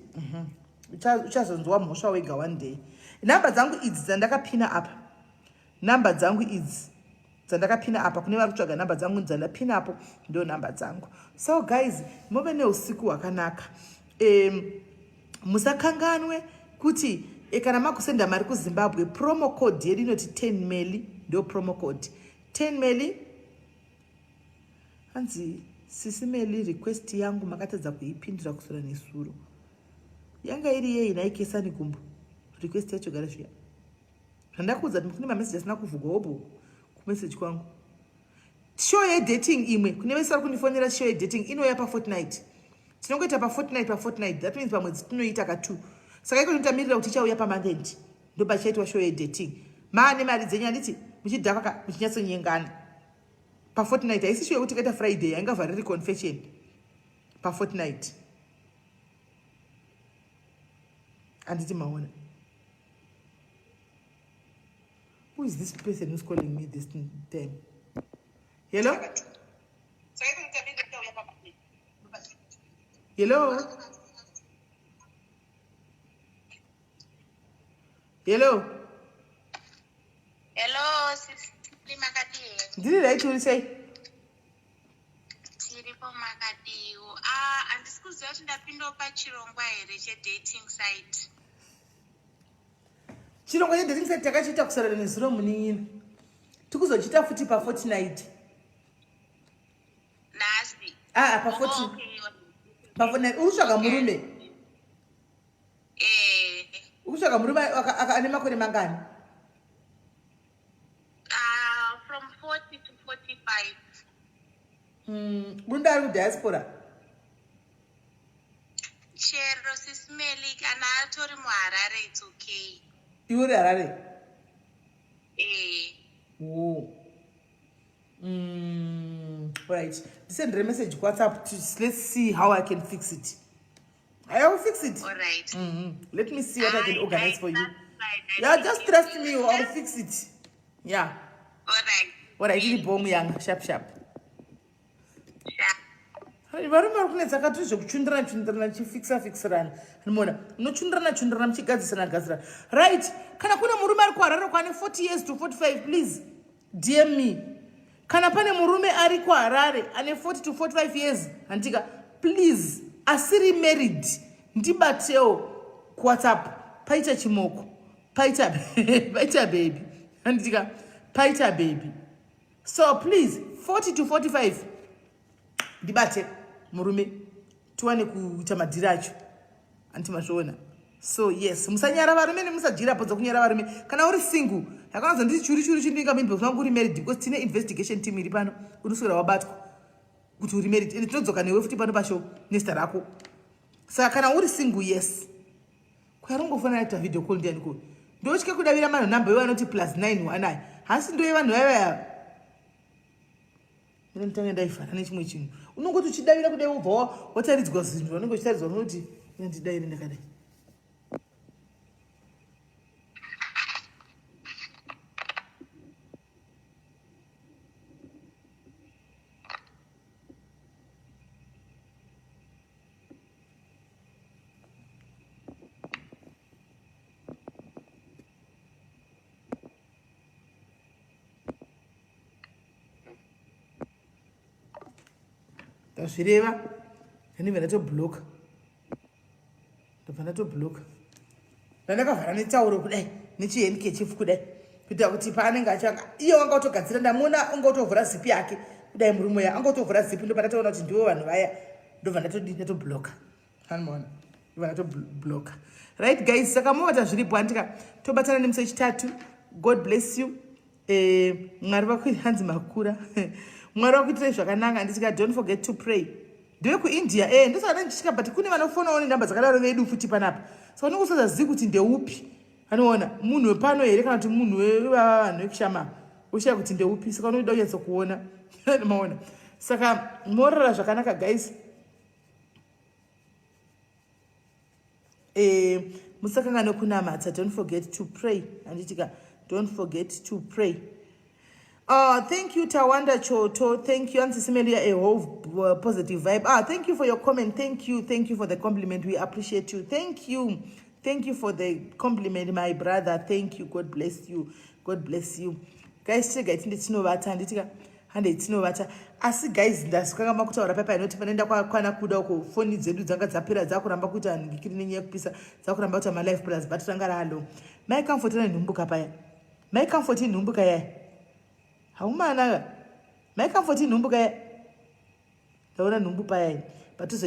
uchazonzwa mhosva wega one day nhamba dzangu idzi dzandakapina apa nhamba dzangu idzi dzandakapina apa kune vari kutsvaga nhamba dzangu dzandapina apo ndo nhamba dzangu so guys muve neusiku hwakanaka musakanganwe kuti kana makusenda mari kuZimbabwe promo code yedu inoti 10 meli ndo promo code 10 meli hanzi sisi Meli request yangu makatadza kuipindura kusura nesuro yanga iri yei naikesani gumbo request yacho gara zviya zvandakuudza kuti kune mameseji asina kuvhugwa hobo kumeseji kwangu show yedating imwe kune vese vari kundifonera show yedating inouya pafortnight tinongoita pafortnight pafortnight that means pamwedzi tinoita ka 2 saka iko tinotamirira kuti ichauya pamonth end ndopachichaitwa show yedating maane mari dzenyu handiti muchidhakwa ka muchinyatsonyengana pafortnight haisi show yekuti kaita Friday haingavhariri confession pafortnight handiti maona who is this person who's calling me this time hello Hello, hello. Hello, sisi makadii? Ndiri right, uri sei? Tiripo, makadiwo? Ah, handisi kuziva kuti ndapindawo pachirongwa here chedating site. Chirongwa chedating site takachiita kusarana nezuro, munin'ina. Tikuzochiita futi pafortnight. Nhasi? Aa, pafortnight. Uri kutsvaga murume? Eh. Uri kutsvaga murume ane makore mangani? Ah, from 40 to 45. Murume ari kudiaspora? Chero, Sis Melly, kana atori muHarare, it's okay. Iwe uri Harare? Eh. Oh. Right, ndisendere message kuWhatsApp. Let's see how I can fix it. I will fix it. All right. Let me see what I can organize for you. That's fine. I Yeah, think just you trust will. me, I'll fix it. Yeah. All right. Alright, iri bomu yanga. Sharp sharp. Sharp. Hai, varume vari kunetsa kati zvekuchundirana chundirana, chifikisa fikisirana. Anoona unochundirana chundirana, muchigadzisana gadzirana. Right, kana kune murume ari kuHarare kwane 40 years to 45, please DM me. Kana pane murume ari kuHarare ane 40 to 45 years, handika, please, asiri married, ndibatewo kuWhatsApp. Paita chimoko, paita baby, handitika, paita baby. So please, 40 to 45, ndibate murume, tiwane kuita madhiri acho, handiti mazviona? So yes, musanyara varume, nemusadyira podza kunyara varume. Kana uri single, yakanaza nditi churi churi chindinga maybe vangu uri married, because tine investigation team iri pano. Unoswera wabatwa kuti uri married, ende tinodzoka newe futi pano pashow nezita rako. Saka kana uri single, yes. Kwarongofanira ita video call, ndiani ko? Ndotya kudavira manhu namba iwo anoti +91 aya. Hasi ndoye vanhu vaiva ndinotange ndaivhara nechimwe chinhu. Unongoti uchidavira kudai, wobva wataridzwa zvinhu vanenge uchitaridzwa. Unoti ndidavire ndakadai. Ndazvireva, ndandibva ndatobloka, ndobva ndatobloka. Ndandakavhara netauro kudai, nechihandkerchief kudai, kuitira kuti paanenge achanga iye wanga utogadzira, ndamuona anga utovhura zipi yake kudai. Murume uya anga utovhura zipi, ndobva ndatoona kuti ndivo vanhu vaya. Ndobva ndatodii? Ndatobloka. Anomaona, ndobva ndatobloka. Right guys, saka movata zviripo, handika? Tobatana nemusi wechitatu. God bless you. Mwari vaku, hanzi makura. Mwari vakuitirai zvakanaka, handitika? Don't forget to pray. NdevekuIndia, e ndosaka ndichitya, but kune vanofonawo nenhamba dzakadaro vedu futi panapa, saka unenge usazazivi kuti ndeupi. Anoona munhu wepano here kana kuti munhu wevava vanhu vekushama, ushaya kuti ndeupi. Saka unoida kunyatsokuona, maona? Saka morara zvakanaka guys. Musakangane kunamata. Don't forget to pray, handitika? Don't forget to pray. Thank you, Tawanda Choto. Thank you, Auntie Simelia, a whole positive vibe. Ah, thank you for your comment. Thank you. Thank you for the compliment. We appreciate you. Thank you. Thank you for the compliment, my brother. Thank you. God bless you. God bless you. Guys, chega tinde tinovata, handitika? Hande tinovata. Asi guys, ndasukanga kutaura papa inoti panoenda kwana kuda uko, foni dzedu dzanga dzapera, dzakuramba kuita ngikiri nenyaya yekupisa, dzakuramba kuita malive plus, but ranga ralo. Mai Comfort ane nhumbuka paya. Mai Comfort inhumbuka yaya. Haumana. Mai Comfort inhumbuka yaya. Ndaona nhumbu paya. But